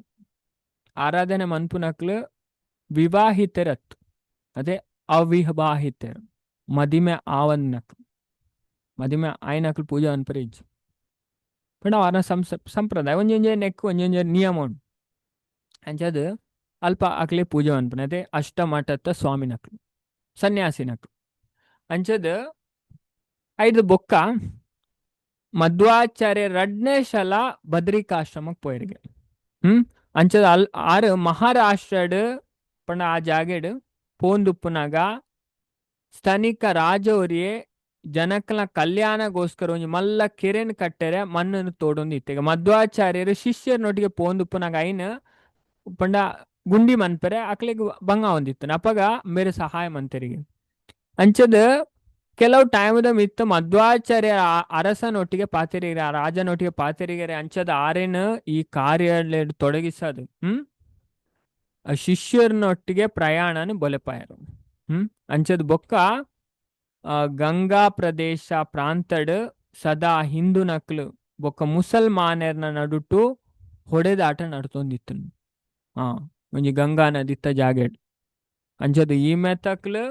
A: ಆರಾಧನೆ ಮನ್ಪುನಕ್ಲು ವಿವಾಹಿತರತ್ ಅದೇ ಅವಿವಾಹಿತರು ಮದಿಮೆ ಆವನ್ನಕ್ಲು ಮದಿಮೆ ಆಯ್ನಕ್ಲು ಪೂಜೆ ಮನ್ಪರೆ ಇಜ್ಜಿ ಪಂಡ ಅವರ ಸಂಪ್ರದಾಯ ಒಂಜೊಂಜೆ ನೆಕ್ ಒಂಜೊಂಜೆ ನಿಯಮ ಉಂಡು. ಅಂಚಾದ್ ಅಲ್ಪ ಅಕ್ಲೆ ಪೂಜೆ ಮನ್ಪುನ ಅದೇ ಅಷ್ಟಮಠತ್ತ ಸ್ವಾಮಿನಕ್ಲು ಸನ್ಯಾಸಿನಕ್ಲು. ಅಂಚದ್ ಐದು ಬೊಕ್ಕ ಮಧ್ವಾಚಾರ್ಯ ರಡ್ನೇ ಶಲ ಬದ್ರಿಕಾಶ್ರಮಕ್ಕೆ ಪೋಯರಿಗೆ. ಅಂಚದ ಅಲ್ ಆರು ಮಹಾರಾಷ್ಟ್ರಡ್ ಪಂಡ ಆ ಜಾಗೆಡ್ ಪೋಂದುಪ್ಪುನಗ ಸ್ಥಾನಿಕ ರಾಜವರಿಯೇ ಜನಕ್ಲ ಕಲ್ಯಾಣಗೋಸ್ಕರ ಒಂಜಿ ಮಲ್ಲ ಕೆರೆನ್ ಕಟ್ಟೆರೆ ಮಣ್ಣನ್ನು ತೋಡೊಂದು ಇತ್ತೆಗ ಮಧ್ವಾಚಾರ್ಯರು ಶಿಷ್ಯರನೊಟ್ಟಿಗೆ ಪೋಂದುಪ್ಪುನಗ ಐನ್ ಪಂಡ ಗುಂಡಿ ಮನ್ಪೆರೆ ಅಕ್ಲೆಗ್ ಬಂಗ ಒಂದಿತ್ತು ಅಪಗ ಮೇರೆ ಸಹಾಯ ಮಂತೆರಿಗೆ. ಅಂಚದ ಕೆಲವು ಟೈಮ್ದ ಮಿತ್ತ ಮಧ್ವಾಚಾರ್ಯ ಅರಸನೊಟ್ಟಿಗೆ ಪಾತೆರಿಗೆರೆ ಆ ರಾಜನೊಟ್ಟಿಗೆ ಪಾತೆರಿಗೆರೆ ಅಂಚದ ಆರೇನ ಈ ಕಾರ್ಯ ತೊಡಗಿಸದು ಶಿಷ್ಯರನೊಟ್ಟಿಗೆ ಪ್ರಯಾಣನ ಬೊಲೆಪಾಯರು. ಅಂಚದ ಬೊಕ್ಕ ಗಂಗಾ ಪ್ರದೇಶ ಪ್ರಾಂತಡ್ ಸದಾ ಹಿಂದೂ ನಕ್ಲು ಬೊಕ್ಕ ಮುಸಲ್ಮಾನರ್ನ ನಡುಟು ಹೊಡೆದಾಟ ನಡ್ತೊಂದಿತ್ತು. ಒಂಜಿ ಗಂಗಾ ನದಿತ್ತ ಜಾಗೆಡ್ ಅಂಚದ ಈ ಮೆತಕ್ಲು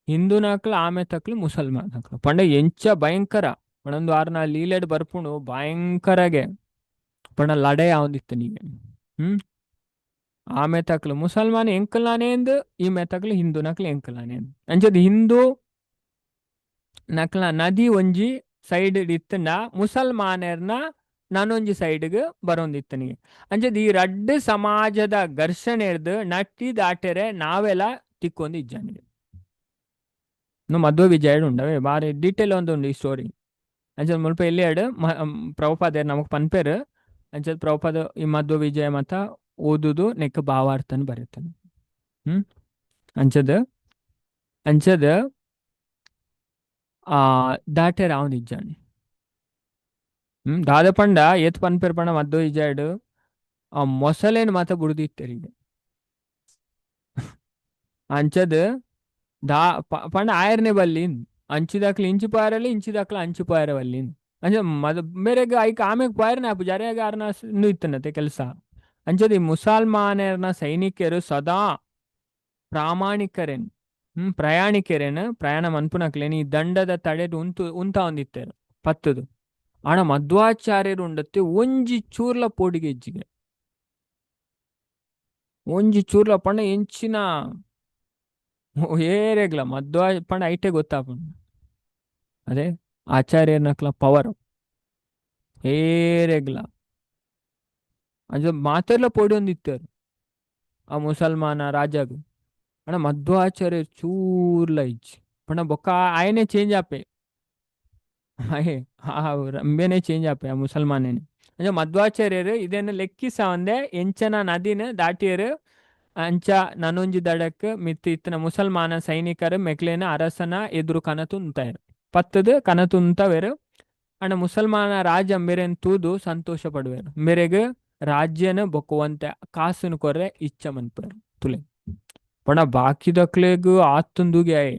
A: ಹಿಂದೂ ನಕ್ಲು ಆಮೆ ತಕ್ಲು ಮುಸಲ್ಮಾನ್ ನಕ್ಲು ಪಂಡ ಎಂಚ ಭಯಂಕರ ಪಂಡೊಂದು ಆರ್ನ ಲೀಲೆಡ್ ಬರ್ಪುಂಡು ಭಯಂಕರಗೆ ಪಂಡ ಲಡೆ ಯಾವಂದಿತ್ತು ನೀಗೆ. ಆಮೆ ತಕ್ಲು ಮುಸಲ್ಮಾನ್ ಎಂಕಲ್ನಾನೇಂದು ಈ ಮೆತಕ್ಲು ಹಿಂದೂ ನಕ್ಲು ಎಂಕಲ್ನಾನೇಂದು. ಅಂಚದ ಹಿಂದೂ ನಕ್ಲ ನದಿ ಒಂಜಿ ಸೈಡ್ ಇತ್ತಂಡ ಮುಸಲ್ಮಾನರ್ನ ನಾನೊಂಜಿ ಸೈಡ್ಗ್ ಬರೋಂದಿತ್ತನಿಗೆ. ಅಂಚದ ಈ ರಡ್ಡ್ ಸಮಾಜದ ಘರ್ಷಣೆರ್ದು ನಟ್ಟಿ ದಾಟೆರೆ ನಾವೆಲ್ಲ ತಿಕ್ಕೊಂದು ಇಜ್ಜಾನಿಗೆ. ಮಧ್ವ ವಿಜಯ ಉಂಡವೆ ಬಾರಿ ಡೀಟೇಲ್ ಒಂದು ಉಂಡು ಈ ಸ್ಟೋರಿ. ಅಂಚದ ಮುಲ್ಪ ಎಲ್ಲಿಯಾಡು ಪ್ರಭುಪಾದ ನಮಕ್ ಪನ್ಪೇರು. ಅಂಚದ ಪ್ರಭುಪಾದ ಈ ಮಧ್ವ ವಿಜಯ ಮತ ಓದುದು ನೆಕ್ ಭಾವಾರ್ಥನ ಬರೀತಾನೆ. ಅಂಚದ ಅಂಚದ ಆ ದಾಟೆರ್ ಆವೊಂದು ಇಜ್ಜಾಂಡ್. ದಾದ ಪಂಡ ಏತ್ ಪನ್ಪೇರ್ ಪಂಡ ಮಧ್ವ ವಿಜಯಡ್ ಆ ಮೊಸಲೇನ್ ಮಾತ ಬುಡುದಿತ್ತೆರಿಗೆ. ಅಂಚದ ದಾ ಪಂಡ ಆಯರ್ನೆ ಬಲ್ಲಿ ಅಂಚಿದಾಕ್ಲು ಇಂಚಿ ಪಾಯರಲ್ಲಿ ಇಂಚಿದಾಕ್ಲು ಅಂಚು ಪಾಯರ ಬಲ್ಲಿ ಅಂಚ ಮದ ಮೇರೆಗ್ ಐಕ್ ಆಮೆಗ್ ಪಾಯರ್ನೆ ಆಪು ಜರೆಗ್ ಆರ್ನ ಇತ್ತನತೆ ಕೆಲಸ. ಅಂಚದ ಈ ಮುಸಲ್ಮಾನರ್ನ ಸೈನಿಕರು ಸದಾ ಪ್ರಾಮಾಣಿಕರೇನ್ ಪ್ರಯಾಣಿಕರೇನ್ ಪ್ರಯಾಣ ಮನ್ಪುನಕ್ಲೇನ್ ಈ ದಂಡದ ತಡೆದು ಉಂತು ಉಂತ ಒಂದಿತ್ತೇರು ಪತ್ತದು. ಆಣ ಮಧ್ವಾಚಾರ್ಯರು ಉಂಡತ್ತೆ ಒಂಜಿ ಚೂರ್ಲ ಪೋಡಿಗೆ ಇಜ್ಜಿಗೆ ಒಂಜಿ ಚೂರ್ಲ ಪಂಡ ಎಂಚಿನ ಏರೆಗ್ಲ ಮಧ್ವ ಪಂಡ ಐಟೆ ಗೊತ್ತಾಪುಂಡು. ಅದೇ ಆಚಾರ್ಯನಕ್ಲ ಪವರ್ ಏರೆಗ್ಲ ಅಂಚ ಮಾತೆರ್ಲ ಪೋಡಿ ಒಂದಿತ್ತೇರು ಆ ಮುಸಲ್ಮಾನ ರಾಜಗ್. ಅಣ್ಣ ಮಧ್ವಾಚಾರ್ಯ ಚೂರ್ಲ ಇಜ್ಜಿ ಪಂಡ ಬೊಕ್ಕ ಆಯನೆ ಚೇಂಜ್ ಆಪೆ ಆಯೆ ರಂಬೆನೆ ಚೇಂಜ್ ಆಪೆ ಆ ಮುಸಲ್ಮಾನೇನೆ. ಅಂಚ ಮಧ್ವಾಚಾರ್ಯರು ಇದನ್ನು ಲೆಕ್ಕಿಸವಂದೆ ಎಂಚನ ನದಿನ ದಾಟಿಯರು ಅಂಚ ನನೊಂಜಿ ದಡಕ್ ಮಿತ್ತು ಇತ್ತನ ಮುಸಲ್ಮಾನ ಸೈನಿಕರು ಮೆಕ್ಲೇನ ಅರಸನ ಎದುರು ಕನತುಂತಾಯರು ಪತ್ತದು ಕನತುಂತವೇರು. ಅಣ್ಣ ಮುಸಲ್ಮಾನ ರಾಜ ಮೇರೆನ್ ತೂದು ಸಂತೋಷ ಪಡುವೇರು ಮೇರೆಗ್ ರಾಜ್ಯನ ಬೊಕ್ಕುವಂತೆ ಕಾಸುನು ಕೊರ್ರೆ ಇಚ್ಛ ಮನ್ಪೇರು ತುಲೆ. ಪಂಡ ಬಾಕಿದಕ್ಲೆಗ್ ಆತ್ತುಂದುಗೆ ಆಯೆ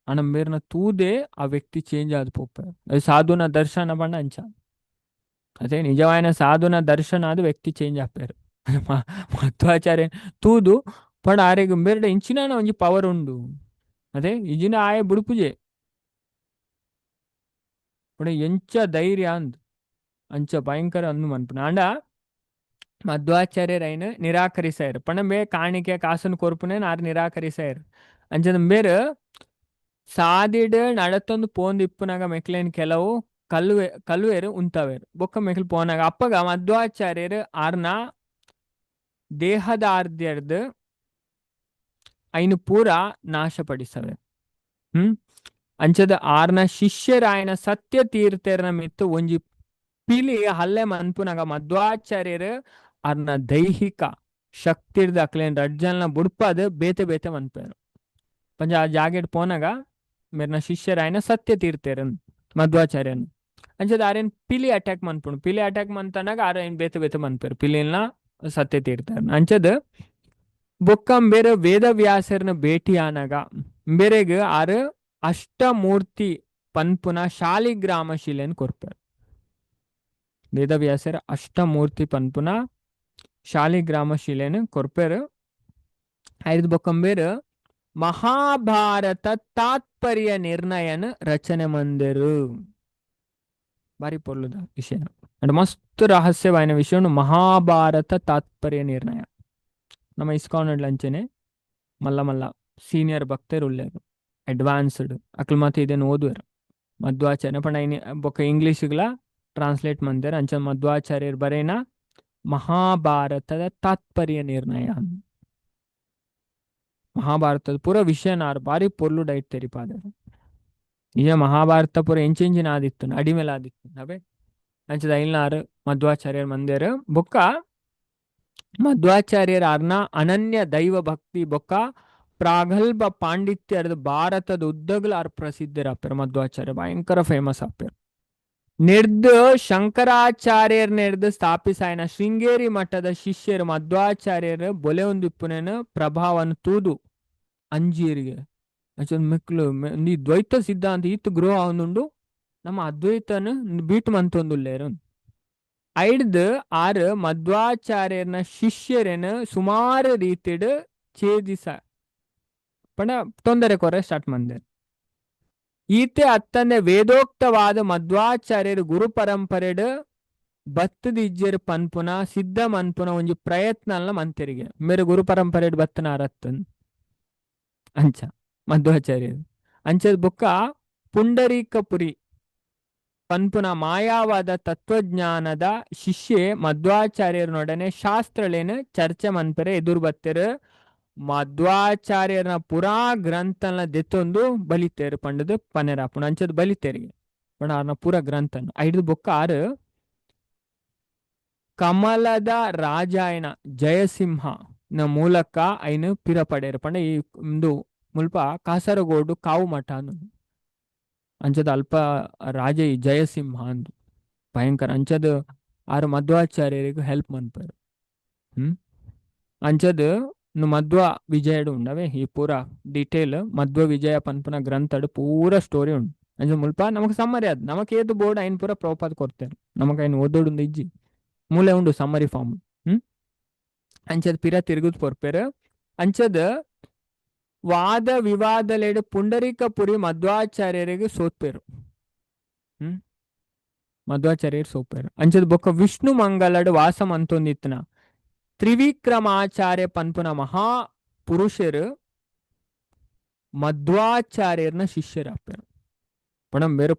A: ಅಣ್ಣ ಮೇರ್ನ ತೂದೆ ಆ ವ್ಯಕ್ತಿ ಚೇಂಜ್ ಆದ್ ಪೋಪೆ. ಸಾಧುನ ದರ್ಶನ ಪಂಡ ಅಂಚ ಅದೇ ನಿಜವಾಯಿನ ಸಾಧುನ ದರ್ಶನ ಆದ್ ವ್ಯಕ್ತಿ ಚೇಂಜ್ ಆಪೇರು. ಮಧ್ವಾಚಾರ್ಯ ತೂದು ಪಂಡ ಆರೆಗ್ ಮೇರ್ಡ ಇಂಚಿನ ಒಂಜಿ ಪವರ್ ಉಂಡು ಅದೇ ಇಜಿನ ಆಯೆ ಬುಡುಪುಜೆ ಪಂಡ ಎಂಚ ಧೈರ್ಯ ಅಂದ್ ಅಂಚ ಭಯಂಕರ ಅಂದು ಮನ್ಪುನ. ಆಂಡ ಮಧ್ವಾಚಾರ್ಯರೈನ್ ನಿರಾಕರಿಸಾಯರು ಪಂಡ ಮೇ ಕಾಣಿಕೆ ಕಾಸುನು ಕೊರ್ಪುನೆ ಆರ್ ನಿರಾಕರಿಸಾಯರು. ಅಂಚದ ಮೇರ್ ಸಾದಿಡ್ ನಡತೊಂದು ಪೋಂದು ಇಪ್ಪುನಗ ಮೆಕ್ಲೇನ್ ಕೆಲವು ಕಲ್ವೆ ಕಲ್ವೇರು ಉಂತವೇರು ಬೊಕ್ಕ ಮೆಕ್ಲು ಪೋನಾಗ ಅಪ್ಪಗ ಮಧ್ವಾಚಾರ್ಯರು ಆರ್ನ ದೇಹದಾರ್ಧ್ಯರ್ದು ಐನು ಪೂರ ನಾಶಪಡಿಸವೆ. ಅಂಚದ ಆರ್ನ ಶಿಷ್ಯರಾಯನ ಸತ್ಯ ತೀರ್ಥೆರ್ನ ಮಿತ್ತು ಒಂಜಿ ಪಿಲಿ ಹಲ್ಲೆ ಮನ್ಪುನಗ ಮಧ್ವಾಚಾರ್ಯರು ಆರ್ನ ದೈಹಿಕ ಶಕ್ತಿರ್ದ ಅಕ್ಲೇನ್ ರಡ್ಜಲ್ನ ಬುಡ್ಪಾದ್ ಬೇತೆ ಬೇತೆ ಮನ್ಪೇರು. ಪಂಚ ಆ ಜಾಗೆಡ್ ಪೋನಾಗ ಮೇರ್ನ ಶಿಷ್ಯರಾಯನ ಸತ್ಯ ತೀರ್ಥೆರನ್ ಮಧ್ವಾಚಾರ್ಯನ್ ಅಂಚದ ಆರೇನ್ ಪಿಲಿ ಅಟ್ಯಾಕ್ ಮನ್ಪುಂಡು. ಪಿಲಿ ಅಟ್ಯಾಕ್ ಮಂತನಾಗ ಆರೇನ್ ಬೇತೆ ಬೇತೆ ಮನ್ಪೇರು ಪಿಲಿನ ಸತ್ಯ ತೀರ್ಥರ್. ಅಂಚದ ಬೊಕ್ಕ ಬೇರೆ ವೇದವ್ಯಾಸರ್ನ ಭೇಟಿ ಆನಾಗ ಬೇರೆಗ್ ಆರು ಅಷ್ಟಮೂರ್ತಿ ಪನ್ಪುನ ಶಾಲಿಗ್ರಾಮ ಶಿಲೆನ್ ಕೊರ್ಪೇರು. ವೇದವ್ಯಾಸರ ಅಷ್ಟಮೂರ್ತಿ ಪನ್ಪುನ ಶಾಲಿಗ್ರಾಮ ಶಿಲೆನ್ ಕೊರ್ಪೆರ್. ಐರ್ದ್ ಬೊಕ್ಕಂಬೇರ್ ಮಹಾಭಾರತ ತಾತ್ಪರ್ಯ ನಿರ್ಣಯನ್ ರಚನೆ ಮಂದೆರ್. ಬಾರಿ ಪೊರ್ಲುದ ವಿಷಯ ಅಂಡ್ ಮಸ್ತ್ ರಹಸ್ಯವಾಯಿನ ವಿಷಯ ಮಹಾಭಾರತ ತಾತ್ಪರ್ಯ ನಿರ್ಣಯ. ನಮ್ಮ ಇಸ್ಕಾನ್ ಅಂಚನೆ ಮಲ್ಲ ಮಲ್ಲ ಸೀನಿಯರ್ ಭಕ್ತರು ಉಲ್ಲೆರ್, ಅಡ್ವಾನ್ಸ್ಡ್ ಅಕ್ಲು ಮಾತ ಇದನ್ನು ಓದುವೆರ್. ಮಧ್ವಾಚಾರ್ಯ ಪಂಡ ಬೊಕ್ಕ ಇಂಗ್ಲಿಷ್ಗ್ಲ ಟ್ರಾನ್ಸ್ಲೇಟ್ ಮಂದೆರ್. ಅಂಚ ಮಧ್ವಾಚಾರ್ಯರು ಬರೇನ ಮಹಾಭಾರತದ ತಾತ್ಪರ್ಯ ನಿರ್ಣಯ, ಮಹಾಭಾರತದ ಪೂರ ವಿಷಯನಾರ್ ಬಾರಿ ಪೊರ್ಲು ಡೈಟ್ ತೆರಿಪಾದೆರ್. ನಿಜ ಮಹಾಭಾರತ ಪೂರ ಎಂಚೆಂಚಿನ ಆದಿತ್ತು, ಅಡಿಮೇಲೆ ಆದಿತ್ತು ಅವೇ. ಅಂಚದ ಐಲ್ನಾರ್ ಮಧ್ವಾಚಾರ್ಯರ್ ಮಂದೆರ್. ಬೊಕ್ಕ ಮಧ್ವಾಚಾರ್ಯರ ಅರ್ನ ಅನನ್ಯ ದೈವ ಭಕ್ತಿ ಬೊಕ್ಕ ಪ್ರಾಗಲ್ಭ ಪಾಂಡಿತ್ಯದ ಭಾರತದ ಉದ್ದಗಲ ಆರ್ ಪ್ರಸಿದ್ಧರಾಪೆರ್. ಮಧ್ವಾಚಾರ್ಯ ಭಯಂಕರ ಫೇಮಸ್ ಆಪೆರ್. ನೆರ್ದ್ ಶಂಕರಾಚಾರ್ಯರ್ ನೆರ್ದ್ ಸ್ಥಾಪಿಸಾಯಿನ ಶೃಂಗೇರಿ ಮಠದ ಶಿಷ್ಯರು ಮಧ್ವಾಚಾರ್ಯರ್ ಬೊಲೆ ಒಂದಿಪ್ಪುನೇನ ಪ್ರಭಾವನ ತೂದು ಅಂಜೀರಿಗೆ ಅಂಚ ಮೆಕ್ಲು ಈ ದ್ವೈತ ಸಿದ್ಧಾಂತ ಈತ್ ಗ್ರೋ ಆವೊಂದುಂಡು, ನಮ್ಮ ಅದ್ವೈತನ ಬೀಟ್ ಮಂತೊಂದುಲ್ಲೇರು. ಐಡ್ದ್ ಆರ್ ಮಧ್ವಾಚಾರ್ಯರ್ನ ಶಿಷ್ಯರೆನ್ ಸುಮಾರು ರೀತಿಡ್ ಛೇದಿಸ ಪಂಡ ತೊಂದರೆ ಕೊರೆ ಸ್ಟಾರ್ಟ್ ಮಂದೆರ್. ಈತೆ ಅತ್ತಂದೆ ವೇದೋಕ್ತವಾದ ಮಧ್ವಾಚಾರ್ಯರು ಗುರು ಪರಂಪರೆಡ್ ಬತ್ತದಿಜ್ಜೆರ್ ಪನ್ಪುನ ಸಿದ್ಧ ಮನ್ಪುನ ಒಂಜಿ ಪ್ರಯತ್ನ ಮಂತೆರಿಗೆ. ಮೇರೆ ಗುರು ಪರಂಪರೆಡ್ ಬತ್ತನ ಅರತ್ತನ್ ಅಂಚ ಮಧ್ವಾಚಾರ್ಯರು. ಅಂಚದ ಬೊಕ್ಕ ಪುಂಡರೀಕಪುರಿ ಪನ್ಪುನ ಮಾಯಾವಾದ ತತ್ವಜ್ಞಾನದ ಶಿಷ್ಯೆ ಮಧ್ವಾಚಾರ್ಯರನೊಡನೆ ಶಾಸ್ತ್ರಲೇನು ಚರ್ಚೆ ಮನ್ಪೆರೆ ಎದುರು ಬತ್ತೆರ್. ಮಧ್ವಾಚಾರ್ಯರನ ಪುರಾ ಗ್ರಂಥನ ದೆತ್ತೊಂದು ಬಲಿತೇರು ಪಂಡದು ಪನೆರಾಪುಣ ಅಂಚದ ಬಲಿತೇರಿಗೆ ಪಂಡ ಆರ್ನ ಪೂರ ಗ್ರಂಥನ ಐದು. ಬೊಕ್ಕ ಆರು ಕಮಲದ ರಾಜಾಯನ ಜಯಸಿಂಹ ನ ಮೂಲಕ ಐನು ಪಿರ ಪಡೆಯರು. ಪಂಡ ಈ ಒಂದು ಮುಲ್ಪ ಕಾಸರಗೋಡು ಕಾವು ಮಠ ಅಂಚದ ಅಲ್ಪ ರಾಜ ಈ ಜಯಸಿಂಹ ಅಂದು ಭಯಂಕರ. ಅಂಚದ ಆರು ಮಧ್ವಾಚಾರ್ಯರಿಗೆ ಹೆಲ್ಪ್ ಮನ್ಪೆರ್. ಅಂಚದ ಮಧ್ವ ವಿಜಯಡು ಉಂಡವೆ ಈ ಪೂರ ಡೀಟೇಲ್ ಮಧ್ವ ವಿಜಯ ಪನ್ಪುನ ಗ್ರಂಥಡು ಪೂರ ಸ್ಟೋರಿ ಉಂಡು. ಅಂಚ ಮುಲ್ಪ ನಮಕ್ ಸಮ್ಮರಿ ಅದು ನಮಕ್ ಏದು ಬೋರ್ಡ್ ಐನ್ ಪೂರ ಪ್ರಭುಪಾದ ಕೊರ್ತಾರೆ, ನಮಕ್ ಐನ್ ಓದೋಡು ಇಜ್ಜಿ, ಮೂಲೆ ಉಂಡು ಸಮ್ಮರಿ ಫಾರ್ಮ್. ಅಂಚದ ಪಿರ ತಿರುಗುದ್ ಪೊರ್ಪೆರ್. ಅಂಚದ ವಾದ ವಿವಾದಲೆಡ್ ಪುಂಡರೀಕಪುರಿ ಮಧ್ವಾಚಾರ್ಯರಿಗೆ ಸೋತ್ಪೆರು. ಮಧ್ವಾಚಾರ್ಯರು ಸೋಪೆರು. ಅಂಚದ ಬೊಕ್ಕ ವಿಷ್ಣು ಮಂಗಲಡ್ ವಾಸ ಮಂತೊಂದಿತ್ತನ ತ್ರಿವಿಕ್ರಮಾಚಾರ್ಯ ಪನ್ಪುನ ಮಹಾ ಪುರುಷರು ಮಧ್ವಾಚಾರ್ಯರ್ನ ಶಿಷ್ಯರಾಪೆರು. ಪಣಂ ಬೇರು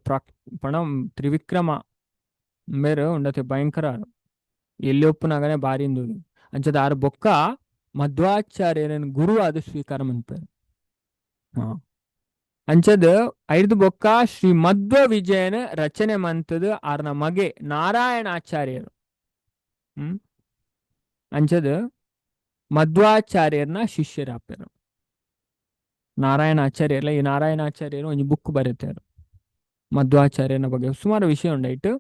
A: ಪಣಂ ತ್ರಿವಿಕ್ರಮ ಮೇರು ಉಂಡತೆ ಭಯಂಕರ ಎಲ್ಲಿ ಒಪ್ಪುನಾಗನೆ ಬಾರಿ. ಅಂಚದ ಆರು ಬೊಕ್ಕ ಮಧ್ವಾಚಾರ್ಯರನ್ ಗುರು ಅದು ಸ್ವೀಕಾರ ಮನ್ಪೆರು. ಅಂಚದ ಐದು ಬೊಕ್ಕ ಶ್ರೀ ಮಧ್ವ ವಿಜಯನ ರಚನೆ ಮಂತದ ಆರ್ನ ಮಗೆ ನಾರಾಯಣಾಚಾರ್ಯರು. ಅಂಚದ ಮಧ್ವಾಚಾರ್ಯರ್ನ ಶಿಷ್ಯರಾಪೆರು ನಾರಾಯಣಾಚಾರ್ಯರ್ಲ. ಈ ನಾರಾಯಣಾಚಾರ್ಯರು ಒಂಜಿ ಬುಕ್ ಬರೆತಾರು ಮಧ್ವಾಚಾರ್ಯನ ಬಗ್ಗೆ, ಸುಮಾರು ವಿಷಯ ಉಂಡೈಟ್.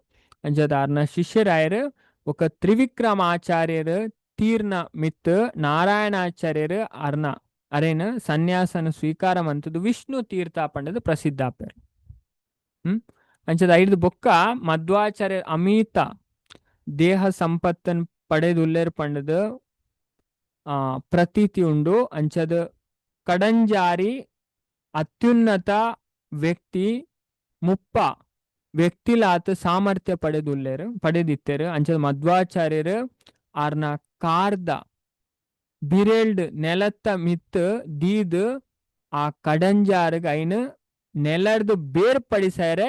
A: ಅಂಚದ ಆರ್ನ ಶಿಷ್ಯರಾಯರು. ಬೊಕ್ಕ ತ್ರಿವಿಕ್ರಮಾಚಾರ್ಯರು ತೀರ್ನ ಮಿತ್ ನಾರಾಯಣಾಚಾರ್ಯರು ಅರ್ನ ಅರೇನ ಸನ್ಯಾಸನ ಸ್ವೀಕಾರ ಮಂತದ್ದು ವಿಷ್ಣು ತೀರ್ಥ ಪಂಡದು ಪ್ರಸಿದ್ಧ ಆಪೆರ್. ಅಂಚದ ಐದು ಬೊಕ್ಕ ಮಧ್ವಾಚಾರ್ಯ ಅಮಿತ ದೇಹ ಸಂಪತ್ತನ್ ಪಡೆದುಲ್ಲೇರ್ ಪಂಡದು ಪ್ರತೀತಿ ಉಂಡು. ಅಂಚದ ಕಡಂಜಾರಿ ಅತ್ಯುನ್ನತ ವ್ಯಕ್ತಿ ಮುಪ್ಪ ವ್ಯಕ್ತಿಲಾತ್ ಸಾಮರ್ಥ್ಯ ಪಡೆದುಲ್ಲೇರು ಪಡೆದಿತ್ತೇರು. ಅಂಚದ ಮಧ್ವಾಚಾರ್ಯರು ಆರ್ನ ಕಾರ್ದ ಬಿರೆಲ್ಡ್ ನೆಲತ್ತ ಮಿತ್ ದೀದ್ ಆ ಕಡಂಜಾರ್ಗ್ ಐನ್ ನೆಲರ್ದು ಬೇರ್ಪಡಿಸಾರೆ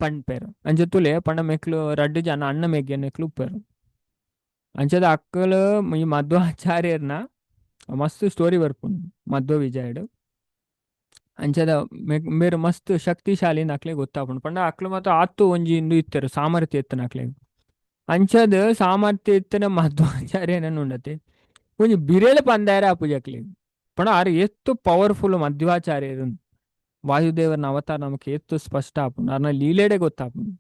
A: ಪಣ್ಪೇರು. ಅಂಚ ತುಲೆ ಪಂಡ ಮೆಕ್ಲು ರಡ್ಡು ಜನ ಅಣ್ಣ ಮೆಗ್ಗೆ ನೆಕ್ಲು ಉಪ್ಪೇರು. ಅಂಚದ ಅಕ್ಕಲು ಈ ಮಧ್ವಾಚಾರ್ಯರ್ನ ಮಸ್ತ್ ಸ್ಟೋರಿ ಬರ್ಪುಂಡು ಮಧ್ವ ವಿಜಯಡ್. ಅಂಚದ ಮೇರು ಮಸ್ತ್ ಶಕ್ತಿಶಾಲಿ ಅಕ್ಲೆ ಗೊತ್ತಾಪುಂಡು. ಪಂಡ ಅಕ್ಲು ಮಾತ್ರ ಆತು ಒಂಜಿ ಇಂದು ಇತ್ತೆರು ಸಾಮರ್ಥ್ಯ ಇತ್ತನ ಅಕ್ಲೆ. ಅಂಚದ ಸಾಮರ್ಥ್ಯ ಇತ್ತನ ಮಧ್ವಾಚಾರ್ಯನ ಉಂಡತೆ ಒಂಜಿ ಬಿರೇಳು ಪಂದಾರ ಅಪುಜಕ್ಲೆ. ಪಂಡ ಆರು ಎತ್ತು ಪವರ್ಫುಲ್ ಮಧ್ವಾಚಾರ್ಯರು, ವಾಯುದೇವರನ ಅವತಾರ ನಮಕ್ ಎತ್ತು ಸ್ಪಷ್ಟ ಆಪುಂಡು, ಅರ್ನ ಲೀಲೆಡೆ ಗೊತ್ತಾಪುಂಡು.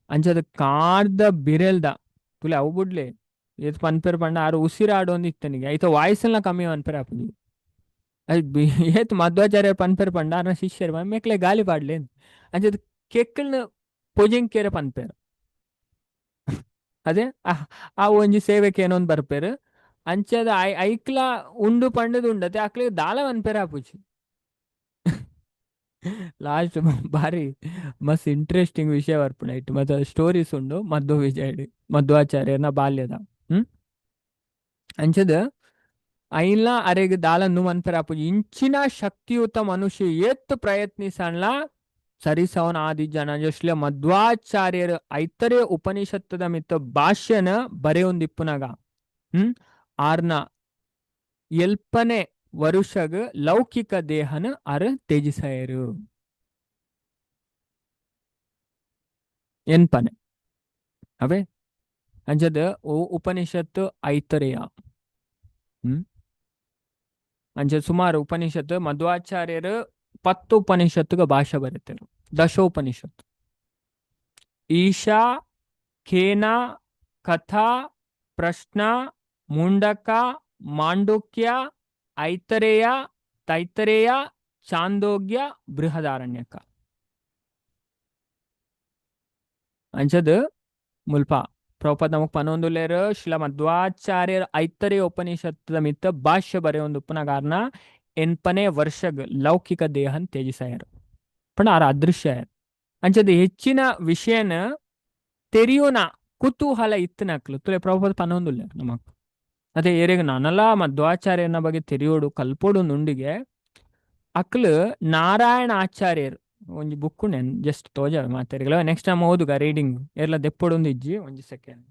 A: ಅಂಚದ ಕಾರ್ದ ಬಿರೆಲ್ದ ತುಲೆ ಅವು ಬುಡ್ಲೆ ಏತ್ ಪನ್ಪೆರ್ ಪಂಡ ಆರು ಉಸಿರಾಡೊಂದು ಇತ್ತನಿಗೆ ಐತ ವಾಯ್ಸಲ್ನ ಕಮ್ಮಿ ಪನ್ಪೆರ್ ಆಪುಜಿ. ಏತ್ ಮಧ್ವಾಚಾರ್ಯರು ಪನ್ಪೆರ್ ಪಂಡ ಅರ್ನ ಶಿಷ್ಯರು ಮೆಕ್ಲೆ ಗಾಲಿ ಪಾಡ್ಲೆ ಅಂಚದ ಕೆಕ್ಕಲ್ನ ಪೊಜಿಂಕೇರೆ ಪನ್ಪೆರ್. ಅದೇ ಆ ಒಂಜಿ ಸೇವೆಗೆ ಏನೊಂದು ಬರ್ಪೇರು. ಅಂಚದ I ಐಕ್ಲ ಉಂಡು ಪಂಡದು ಉಂಡತೆ ಅಕ್ಲೆ ದಾಲ ಮನ್ಪೆರೆ ಆಪುಜಿ. ಲಾಸ್ಟ್ ಬಾರಿ ಮಸ್ತ್ ಇಂಟ್ರೆಸ್ಟಿಂಗ್ ವಿಷಯ ಬರ್ಪುಂಡು ಐಟ್ ಮತ್ತೆ ಸ್ಟೋರೀಸ್ ಉಂಡು ಮಧ್ವ ವಿಜಯಡ್ ಮಧ್ವಾಚಾರ್ಯನ ಬಾಲ್ಯದ. ಹ್ಮ್ ಅಂಚದ ಐನ್ಲ ಅರೆಗ್ ದಾಲ ಮನ್ಪೆರೆ ಆಪುಜಿ. ಇಂಚಿನ ಶಕ್ತಿಯುತ ಮನುಷ್ಯ ಏತ್ ಪ್ರಯತ್ನಿಸಣ್ಲ ಸರಿಸವನ ಆದಿ ಜನ ಜಸ್ಲೆ ಮಧ್ವಾಚಾರ್ಯರು ಐತರೇ ಉಪನಿಷತ್ತದ ಮಿತ್ತ ಭಾಷ್ಯನ ಬರೆಯೊಂದಿಪ್ಪುನಗ ಆರ್ನ ಎಲ್ಪನೆ ವರುಷಗ್ ಲೌಕಿಕ ದೇಹನ ಅರ್ ತ್ಯಜಿಸಯರು. ಎನ್ಪನೆ ಅವೇ ಅಂಚದ ಉಪನಿಷತ್ತು ಐತರೆಯ. ಹ್ಮ್ ಅಂಚ ಸುಮಾರು ಉಪನಿಷತ್ತು ಮಧ್ವಾಚಾರ್ಯರು 10 ಉಪನಿಷತ್ತುಗ ಭಾಷೆ ಬರೀತಾರೆ. ದಶೋಪನಿಷತ್ತು ಈಶಾ, ಖೇನ, ಕಥಾ, ಪ್ರಶ್ನ, ಮುಂಡಕ, ಮಾಂಡುಕ್ಯ, ಐತರೇಯ, ತೈತರೇಯ, ಚಾಂದೋಗ್ಯ, ಬೃಹದಾರಣ್ಯಕ. ಅಂಚದ ಮುಲ್ಪ ಪ್ರಭುಪಾದ ನಮಕ್ ಪನೊಂದುಲ್ಲೆರ್ ಶ್ರೀಲ ಮಧ್ವಾಚಾರ್ಯರ ಐತರೇಯ ಉಪನಿಷತ್ತದ ಮಿತ್ತ ಭಾಷ್ಯ ಬರೆಯೊಂದುಪ್ಪುನ ಕಾರಣ ಎನ್ಪನೆ ವರ್ಷಗ್ ಲೌಕಿಕ ದೇಹನ್ ತ್ಯಜಿಸಾಯರು. ಪಂಡ ಆರ್ ಅದೃಶ್ಯ ಅಂಚದ ಹೆಚ್ಚಿನ ವಿಷಯನ ತೆರಿಯುನ ಕುತೂಹಲ ಇತ್ತಿನಕ್ಲು ತುಲೆ ಪ್ರಭುಪಾದ ಪನೊಂದುಲ್ಲೆರ್ ನಮಕ್. ಅದೇ ಏರೆಗ್ ನನಲ ಮಧ್ವಾಚಾರ್ಯನ ಬಗ್ಗೆ ತೆರಿಯೋಡು ಕಲ್ಪೋಡು ನುಂಡಿಗೆ ಅಕ್ಲು ನಾರಾಯಣ ಆಚಾರ್ಯರು ಒಂಜಿ ಬುಕ್ ನೆನ್ ಜಸ್ಟ್ ತೋಜಾವೆ ಮಾತೆರ್ಗಲ. ನೆಕ್ಸ್ಟ್ ಟೈಮ್ ಓದುಗ ರೀಡಿಂಗ್ ಏರ್ಲ ದೆಪ್ಪೊಡೊಂದು ಇಜ್ಜಿ ಒಂಜಿ ಸೆಕೆಂಡ್.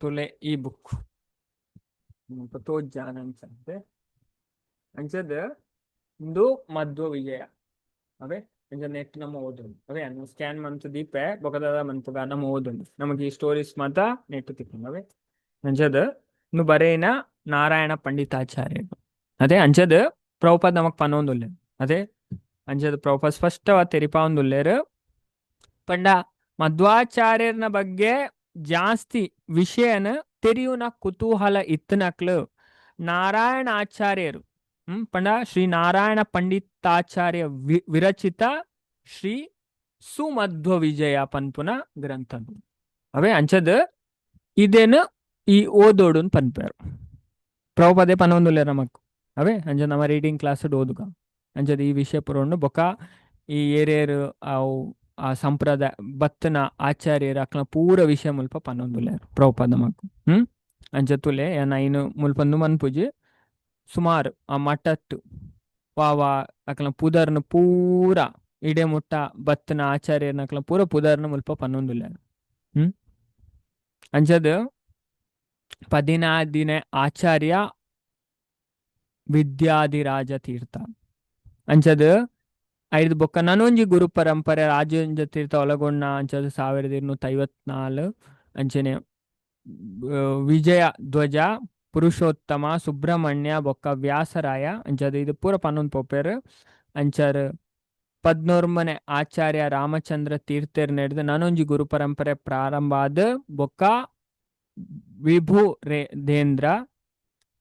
A: ತುಲೆ ಈ ಬುಕ್ ತೋಜಾನ ಅನ್ಸಂತೆ. ಅಂಚದ ಇಂದು ಮಧ್ವ ವಿಜಯ ಅವೇ ಅಂಚ ನೆಟ್ ನಮ್ಮ ಓದೊಂದು ಅವೇ ಅನ್ನು ಸ್ಕ್ಯಾನ್ ಮಂತ್ ದೀಪೆ ಬೊಕದ ಮನ್ಪುಗ ನಮ್ಮ ಓದೊಂದು ನಮಗೆ ಈ ಸ್ಟೋರೀಸ್ ಮಾತ ನೆಟ್ ತಿಕ್ಕುಂಡು ಅವೇ. ಅಂಚದ ಇಂದು ಬರೇನ ನಾರಾಯಣ ಪಂಡಿತಾಚಾರ್ಯರು. ಅದೇ ಅಂಚದ ಪ್ರಭುಪಾದ ನಮಕ್ ಪನೊಂದುಲ್ಲೆರ್. ಅದೇ ಅಂಚದ ಪ್ರಭುಪಾದ ಸ್ಪಷ್ಟವಾದ್ ತೆರಿಪಾವೊಂದುಲ್ಲೆರ್. ಪಂಡ ಮಧ್ವಾಚಾರ್ಯರ್ನ ಬಗ್ಗೆ ಜಾಸ್ತಿ ವಿಷಯನ ತೆರಿಯುನ ಕುತೂಹಲ ಇತ್ತನಕ್ಲು ನಾರಾಯಣ ಆಚಾರ್ಯರು ಪಂಡ ಶ್ರೀ ನಾರಾಯಣ ಪಂಡಿತಾಚಾರ್ಯ ವಿರಚಿತ ಶ್ರೀ ಸುಮಧ್ವ ವಿಜಯ ಪನ್ಪುನ ಗ್ರಂಥ ಅವೇ. ಅಂಚದ ಇದೇನು ಈ ಓದೋಡುನ್ ಪನ್ಪೇರು ಪ್ರಭುಪದೇ ಪನೊಂದುಲ್ಲೆರ್ ನಮಕ್. ಅವೇ ಅಂಚ ನಮ್ಮ ರೀಡಿಂಗ್ ಕ್ಲಾಸ್ ಓದುಗ. ಅಂಚದ ಈ ವಿಷಯ ಪುರೊಂಡು ಬೊಕ ಈ ಏರೇರು ಅವು ಆ ಸಂಪ್ರದಾಯ ಬತ್ತನ ಆಚಾರ್ಯರ ಅಕ್ಲ ಪೂರ ವಿಷಯ ಮುಲ್ಪ ಪನೊಂದುಲ್ಲೆರ್ ಪ್ರಭುಪಾದ ನಮಕ್. ಅಂಚ ತುಲೆ ಯಾನ್ ಐನು ಮುಲ್ಪ ಮನ್ಪುಜಿ ಸುಮಾರು ಆ ಮಠಟ್ಟು ವಾವಾ ಅಕ್ಲ ಪುದರ್ನ ಪೂರ ಇಡೆ ಮುಟ್ಟ ಬತ್ತನ ಆಚಾರ್ಯರ್ನ ಅಕ್ಲ ಪೂರ ಪುದರ್ನ ಮುಲ್ಪ ಪನೊಂದುಲ್ಲೆರ್. ಅಂಚದ 14ನೇ ಆಚಾರ್ಯ ವಿದ್ಯಾಧಿರಾಜ ತೀರ್ಥ. ಅಂಚದ ಐದು ಬೊಕ್ಕ ನನೊಂಜಿ ಗುರು ಪರಂಪರೆ ರಾಜೇಂದ್ರ ತೀರ್ಥ ಒಳಗೊಂಡ ಅಂಚದ 1254 ಅಂಚನೆ ವಿಜಯ ಧ್ವಜ ಪುರುಷೋತ್ತಮ ಸುಬ್ರಹ್ಮಣ್ಯ ಬೊಕ್ಕ ವ್ಯಾಸರಾಯ ಅಂಚದ ಇದು ಪೂರ ಪನ್ನೊಂದು ಪೋಪೇರು. ಅಂಚಾರ್ 11ನೇ ಆಚಾರ್ಯ ರಾಮಚಂದ್ರ ತೀರ್ಥರ್ ನಡೆದು ನನೊಂಜಿ ಗುರು ಪರಂಪರೆ ಪ್ರಾರಂಭ ಆದ ಬೊಕ್ಕ ವಿಭು ರೇಂದ್ರ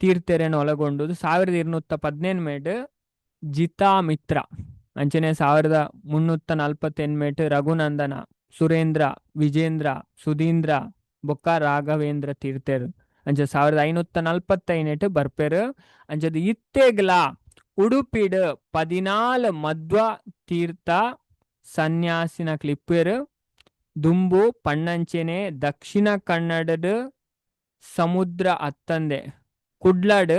A: ತೀರ್ಥೆರೆನ್ ಒಳಗೊಂಡುದು 1218 ಮೇಟ್ ಜಿತಾಮಿತ್ರ ಅಂಚನೆ 1348 ಮೇಟ್ ರಘುನಂದನ ಸುರೇಂದ್ರ ವಿಜೇಂದ್ರ ಸುಧೀಂದ್ರ ಬೊಕ್ಕ ರಾಘವೇಂದ್ರ ತೀರ್ಥೆರ್ ಅಂಚ 1545 ಬರ್ಪೇರು. ಅಂಚದ ಇತ್ತೆಗ್ಲ ಉಡುಪಿಡ್ 14 ಮಧ್ವ ತೀರ್ಥ ಸನ್ಯಾಸಿನ ಕ್ಲಿಪ್ಪೇರು. ದುಂಬು ಪಣ್ಣಂಚೆನೆ ದಕ್ಷಿಣ ಕನ್ನಡದ ಸಮುದ್ರ ಅತ್ತಂದೆ ಕುಡ್ಲಾಡ್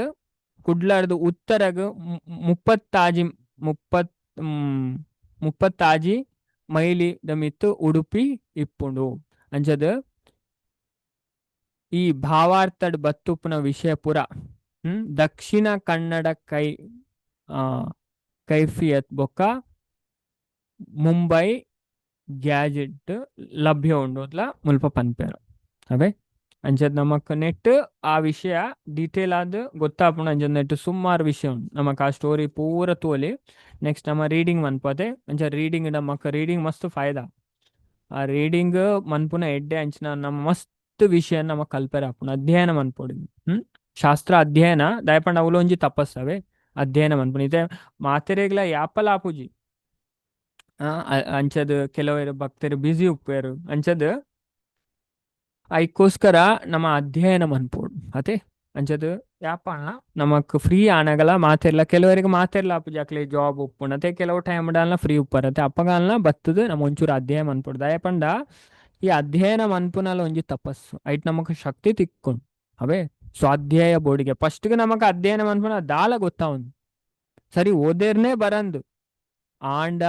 A: ಕುಡ್ಲಾಡ್ದು ಉತ್ತರಗ್ ಮುಪ್ಪತ್ತಾಜಿ ಮುಪ್ಪತ್ ಮುಪ್ಪತ್ತಾಜಿ ಮೈಲಿ ಮಿತ್ತು ಉಡುಪಿ ಇಪ್ಪುಂಡು. ಅಂಚದ ಈ ಭಾವಾರ್ಥಡ್ ಬತ್ತುಪ್ಪುನ ವಿಷಯ ಪುರ ದಕ್ಷಿಣ ಕನ್ನಡ ಕೈ ಕೈಫಿಯತ್ ಬೊಕ್ಕ ಮುಂಬೈ ಗ್ಯಾಜೆಟ್ ಲಭ್ಯ ಉಂಡು ಅತ್ಲ ಮುಲ್ಪ ಪನ್ಪೇರು. ಅವೇ ಅಂಚದ ನಮಕ್ ನೆಟ್ ಆ ವಿಷಯ ಡೀಟೇಲ್ ಆದ್ ಗೊತ್ತಾಪುಂಡು. ಅಂಚದ ನೆಟ್ ಸುಮಾರು ವಿಷಯ ಉಂಡು ನಮಕ್ ಆ ಸ್ಟೋರಿ ಪೂರ ತೋಲಿ. ನೆಕ್ಸ್ಟ್ ನಮ್ಮ ರೀಡಿಂಗ್ ಮನ್ಪತೆ. ಅಂಚ ರೀಡಿಂಗ್ ನಮಕ್ ರೀಡಿಂಗ್ ಮಸ್ತ್ ಫಾಯ್ದಾ. ಆ ರೀಡಿಂಗ್ ಮನ್ಪುನ ಎಡ್ಡೆ ಅಂಚಿನ ನಮ್ಮ ಮಸ್ತ್ ವಿಷಯ ನಮ್ಮ ಕಲ್ಪೆರೆ ಆಪುಂಡು ಅಧ್ಯಯನ ಮನ್ಪೊಡು. ಶಾಸ್ತ್ರ ಅಧ್ಯಯನ ದಾಯೆ ಪಂಡ ಅವ್ಲು ಒಂಜಿ ತಪಸ್ಸವೇ ಅಧ್ಯಯನ ಮನ್ಪುನ. ಇತ್ತೆ ಮಾತೆರೆಗ್ಲ ಯಾಪಲ ಆಪುಜಿ. ಅಂಚದ್ ಕೆಲವರು ಭಕ್ತರು ಬ್ಯುಸಿ ಉಪ್ಪುವೆರ್ ಅಂಚದ್ ಐಕೋಸ್ಕರ ನಮ್ಮ ಅಧ್ಯಯನ ಮನ್ಪೊಡು ಅತೆ. ಅಂಚದ್ ಯಾಪಣ್ಣ ನಮಕ್ ಫ್ರೀ ಆನಗಲ ಮಾತೆರ್ಲ ಕೆಲವರಿಗೆ ಮಾತೆರ್ಲ ಆಪುಜಿ ಅಕ್ಲೆ ಜಾಬ್ ಉಪ್ಪುಂಡು ಅತೆ ಕೆಲವು ಟೈಮ್ ಡಾಲ್ನ ಫ್ರೀ ಉಪ್ಪರತೆ ಅಪ್ಪಗಾಲ್ನ ಬತ್ತದ ನಮ್ಮ ಒಂಚೂರು ಅಧ್ಯಯನ ಮನ್ಪೊಡು. ದಾಯೆ ಪಂಡ ಈ ಅಧ್ಯಯನ ಮನ್ಪುನಲ ಒಂಜಿ ತಪಸ್ಸು ಐಟ್ ನಮಕ್ ಶಕ್ತಿ ತಿಕ್ಕೊಂಡು ಅವೇ ಸ್ವಾಧ್ಯಾಯ ಬೋರ್ಡಿಗೆ ಫಸ್ಟ್ಗೆ ನಮಕ್ ಅಧ್ಯಯನ ಮನ್ಪುನ ದಾಲ ಗೊತ್ತಾವುಂಡು ಸರಿ ಓದೇರ್ನೇ ಬರಂದು ಆಂಡ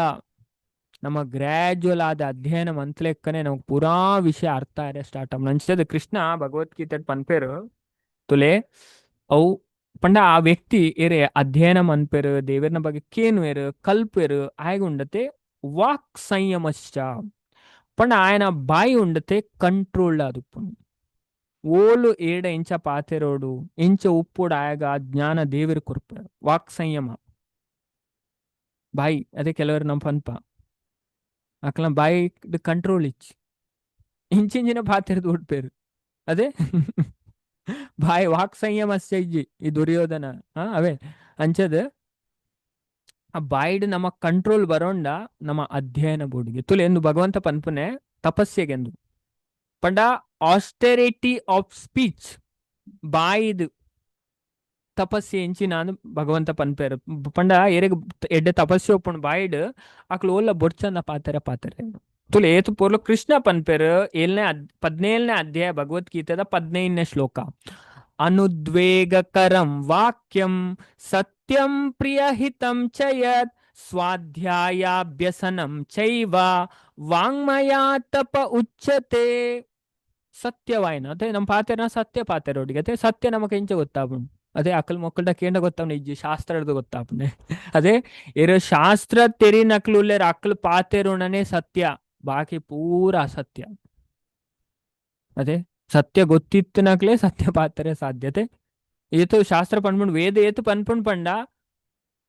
A: ನಮ್ಮ ಗ್ರಾಜುವಲ್ ಆದ ಅಧ್ಯಯನ ಮಂತ್ಲೆಕ್ಕನೆ ನಮಕ್ ಪೂರಾ ವಿಷಯ ಅರ್ಥ ಆರೆ ಸ್ಟಾರ್ಟ್ ಆಪುಂಡು. ಅಂಚದ ಕೃಷ್ಣ ಭಗವದ್ಗೀತೆ ಪನ್ಪೆರು ತುಲೆ ಅವು ಪಂಡ ಆ ವ್ಯಕ್ತಿ ಏರೆ ಅಧ್ಯಯನ ಮನ್ಪೆರು ದೇವೆರ್ನ ಬಗ್ಗೆ ಕೇನುವೆರು ಕಲ್ಪೆರು ಆಯಗ ಉಂಡತೆ ವಾಕ್ ಸಂಯಮಶ್ಚ ಪಂಡ ಆಯನ ಬಾಯಿ ಉಂಡತೆ ಕಂಟ್ರೋಲ್ಡ್ ಆದುಪ್ಪುಂಡು. ಓಲು ಏಡ ಇಂಚ ಪಾತೆರೋಡು ಇಂಚ ಉಪ್ಪುಡು ಆಯಗ ಆ ಜ್ಞಾನ ದೇವೆರ್ ಕೊರ್ಪೆರ್ ವಾಕ್ ಸಂಯಮ ಬಾಯಿ ಅದೇ ಕೆಲವರು ನಮ್ಮ ಪನ್ಪ ಅಕ್ಲ ಬಾಯಿ ಕಂಟ್ರೋಲ್ ಇಚ್ಚಿ ಇಂಚಿಂಚಿನ ಪಾತೆರ್ದು ಉಡ್ಪೇರು ಅದೇ ಬಾಯಿ ವಾಕ್ ಸಂಯಮ ಇಜ್ಜಿ ಈ ದುರ್ಯೋಧನ ಅವೇ ಅಂಚದ ಆ ಬಾಯಿಡ್ ನಮ್ಮ ಕಂಟ್ರೋಲ್ ಬರೋಂಡ ನಮ್ಮ ಅಧ್ಯಯನ ಬೋರ್ಡಿಗೆ ತುಲೆ ಎಂದು ಭಗವಂತ ಪನ್ಪುನೆ ತಪಸ್ಸೆಗೆಂದು ಪಂಡ ಆಸ್ಟೆರಿಟಿ ಆಫ್ ಸ್ಪೀಚ್ ಬಾಯಿದ್ ತಪಸ್ಸೆ ಎಂಚಿನ ಭಗವಂತ ಪನ್ಪೇರು ಪಂಡ ಎರೆಗ್ ಎಡ್ಡೆ ತಪಸ್ಸೆ ಒಪ್ಪುಂಡು ಬಾಯಿಡ್ ಅಕ್ಲು ಓಲ್ಲ ಬೊಡ್ಚಂದ ಪಾತೆರ ಪಾತೆರ ತುಲೆ ಏತು ಪೊರ್ಲು ಕೃಷ್ಣ ಪನ್ಪೇರು ಏಳನೇ 17ನೇ ಅಧ್ಯಾಯ ಭಗವದ್ಗೀತೆದ 15ನೇ ಶ್ಲೋಕ ಅನುದ್ವೇಗಕರಂ ವಾಕ್ಯಂ ಸತ್ಯಂ ಪ್ರಿಯಹಿತಂ ಚ ಯತ್ ಸ್ವಾಧ್ಯಾಯಾಭ್ಯಸನಂ ಚೈವ ವಾಂಗ್ಮಯಾ ತಪ ಉಚ್ಯತೆ. ಸತ್ಯವಾಯಿನ ಅದೇ ನಮ್ಮ ಪಾತೆರನ ಸತ್ಯ ಪಾತೆರೋಡಿಗೆ ಅದೇ ಸತ್ಯ ನಮಕ್ ಎಂಚ ಗೊತ್ತಾಪುಂಡು ಅದೇ ಅಕಲ್ ಮೊಕ್ಕಲ್ಡ ಕೇಂಡ ಗೊತ್ತಾಪುಂಡು ಇಜ್ಜಿ ಶಾಸ್ತ್ರದ ಗೊತ್ತಾಪುಂಡೆ ಅದೇ ಏರೋ ಶಾಸ್ತ್ರ ತೆರಿನಕ್ಲು ಉಲ್ಲೇರ್ ಅಕ್ಲು ಪಾತೆರುಣನೆ ಸತ್ಯ ಬಾಕಿ ಪೂರ ಅಸತ್ಯ. ಅದೇ ಸತ್ಯ ಗೊತ್ತಿತ್ತನಕ್ಲೆ ಸತ್ಯ ಪಾತೆರೆ ಸಾಧ್ಯತೆ. ಏತು ಶಾಸ್ತ್ರ ಪನ್ಪುಂಡು ವೇದ ಏತು ಪನ್ಪುಂಡು ಪಂಡ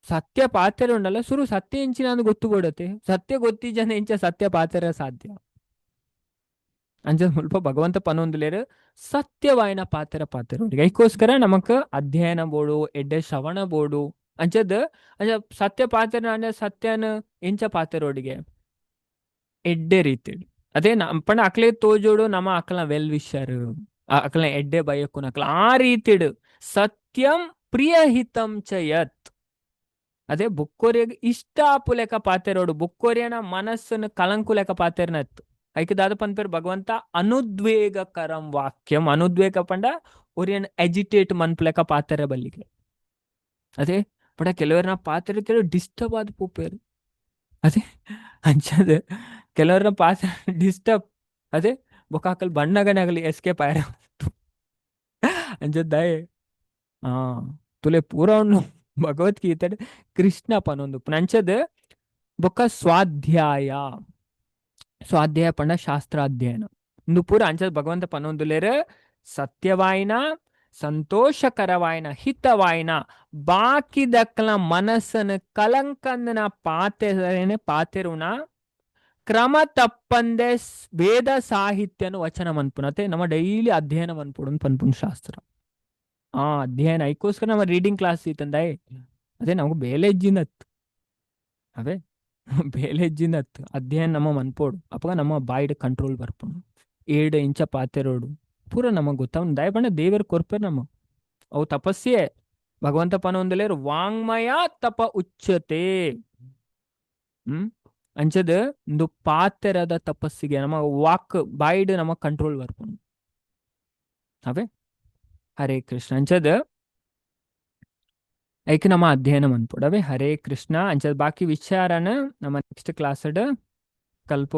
A: ಸತ್ಯ ಪಾತೆರೆ ಉಂಡಲ್ಲ ಸುರು ಸತ್ಯ ಎಂಚಿನ ಗೊತ್ತು ಕೊಡತೆ ಸತ್ಯ ಗೊತ್ತಿಜನ ಎಂಚ ಸತ್ಯ ಪಾತೆರೆ ಸಾಧ್ಯ. ಅಂಚ ಮುಲ್ಪ ಭಗವಂತ ಪನೊಂದುಲೇರು ಸತ್ಯವಾಯಿನ ಪಾತೆರ ಪಾತೆರ ಐಕೋಸ್ಕರ ನಮಕ್ ಅಧ್ಯಯನ ಬೋಡು ಎಡ್ಡೆ ಶ್ರವಣ ಬೋಡು ಅಂಚದ್ ಅಂಚ ಸತ್ಯ ಪಾತೆರ ಅಂದ್ರೆ ಸತ್ಯನ ಎಂಚ ಪಾತೆರೋಡಿಗೆ ಎಡ್ಡೆ ರೀತಿ ಅದೇ ಪಂಡ ಅಕ್ಲೆ ತೋಜೋಡು ನಮ್ಮ ಅಕ್ಲ ವೆಲ್ ವಿಷರ್ ಅಕ್ಲ ಎಡ್ಡೆ ಬಯಕ್ಕುನ ಅಕ್ಲ ಆ ರೀತಿಡು ಸತ್ಯಂ ಪ್ರಿಯಹಿತಂ ಚ ಯತ್ ಅದೇ ಬುಕ್ಕೋರಿಯಗ್ ಇಷ್ಟ ಆಪುಲೆಕ ಪಾತೆರೋಡು ಬುಕ್ಕೋರಿಯನ ಮನಸ್ಸನ್ನು ಕಲಂಕುಲೆಕ ಪಾತೆರ್ನತ್ ಐಕ್ ದಾದ ಪನ್ಪೇರು ಭಗವಂತ ಅನುದ್ವೇಗಕರಂ ವಾಕ್ಯಂ ಅನುದ್ವೇಗ ಪಂಡ ಒರಿಯನ್ ಎಜಿಟೇಟ್ ಮನ್ಪುಲೆಕ ಪಾತೆರ ಬಲ್ಲಿಗೆ ಅದೇ ಪಂಡ ಕೆಲವರನ್ನ ಪಾತೆರ ಕೆಲವು ಡಿಸ್ಟರ್ಬ್ ಆದ್ ಪೋಪೇರು ಅದೇ ಅಂಚದ ಕೆಲವರನ್ನ ಪಾತ್ರ ಡಿಸ್ಟರ್ಬ್ ಅದೇ ಬೊಕಾಕಲ್ ಬಣ್ಣಗನೆ ಆಗಲಿ ಎಸ್ಕೇಪ್ ಆಯರ ಅಂಚದ ದಯೆ ಆ ತುಲೆ ಪೂರ ಉಂಡು ಭಗವದ್ಗೀತೆ ಕೃಷ್ಣ ಪನೊಂದು ಅಂಚದ ಬೊಕ್ಕ ಸ್ವಾಧ್ಯಾಯ ಸ್ವಾಧ್ಯಾಯ ಪಂಡ ಶಾಸ್ತ್ರಾಧ್ಯಯನ ಇಂದು ಪೂರ ಅಂಚದ ಭಗವಂತ ಪನೊಂದುಲೇರು ಸತ್ಯವಾಯಿನ ಸಂತೋಷಕರವಾಯಿನ ಹಿತವಾಯಿನ ಬಾಕಿ ದಕ್ಕಲ ಮನಸ್ಸನ್ನು ಕಲಂಕಂದನ ಪಾತೆರೇನೆ ಪಾತೆರುಣ ಕ್ರಮ ತಪ್ಪಂದೆ ವೇದ ಸಾಹಿತ್ಯನು ವಚನ ಮನ್ಪುನತೆ ನಮ್ಮ ಡೈಲಿ ಅಧ್ಯಯನ ಮನ್ಪುಡು ಪನ್ಪುನ್ ಶಾಸ್ತ್ರ. ಆ ಅಧ್ಯಯನ ಐಕೋಸ್ಕರ ನಮ್ಮ ರೀಡಿಂಗ್ ಕ್ಲಾಸ್ ಇತ್ತಂದಾಯ್ ಅದೇ ನಮಗೆ ಬೇಲೆ ಇಜ್ಜಿನತ್ ಅವೇ ಬೇಲೆ ಇಜ್ಜಿನತ್ ಅಧ್ಯಯನ ನಮ್ಮ ಮನ್ಪೋಡು ಅಪ್ಪಗ ನಮ್ಮ ಬಾಯಿಡ್ ಕಂಟ್ರೋಲ್ ಬರ್ಪುಂಡು ಏಡು ಇಂಚ ಪಾತೆರೋಡು ಪೂರ ನಮಗ್ ಗೊತ್ತಾವ್ ದಯಪಂಡ ದೇವರು ಕೊರ್ಪೇರ್ ನಮ್ಮ ಅವು ತಪಸ್ಸೆ ಭಗವಂತ ಪನೊಂದುಲೇರು ವಾಂಗ್ಮಯ ತಪ ಉಚ್ಯತೆ. ಅಂಚದ ಇಂದು ಪಾತೆರದ ತಪಸ್ಸಿಗೆ ನಮ್ಮ ವಾಕ್ ಬಾಯಿಡ್ ನಮ್ಮ ಕಂಟ್ರೋಲ್ ಬರ್ಪುಂಡು ಅವೇ ಹರೇ ಕೃಷ್ಣ ಅಂಚದ ಐಕ್ ನಮ್ಮ ಅಧ್ಯಯನ ಮನ್ಪೊಡು ಅವೇ ಹರೇ ಕೃಷ್ಣ ಅಂಚದ ಬಾಕಿ ವಿಚಾರನ ನಮ್ಮ ನೆಕ್ಸ್ಟ್ ಕ್ಲಾಸ್ ಕಲ್ಪ.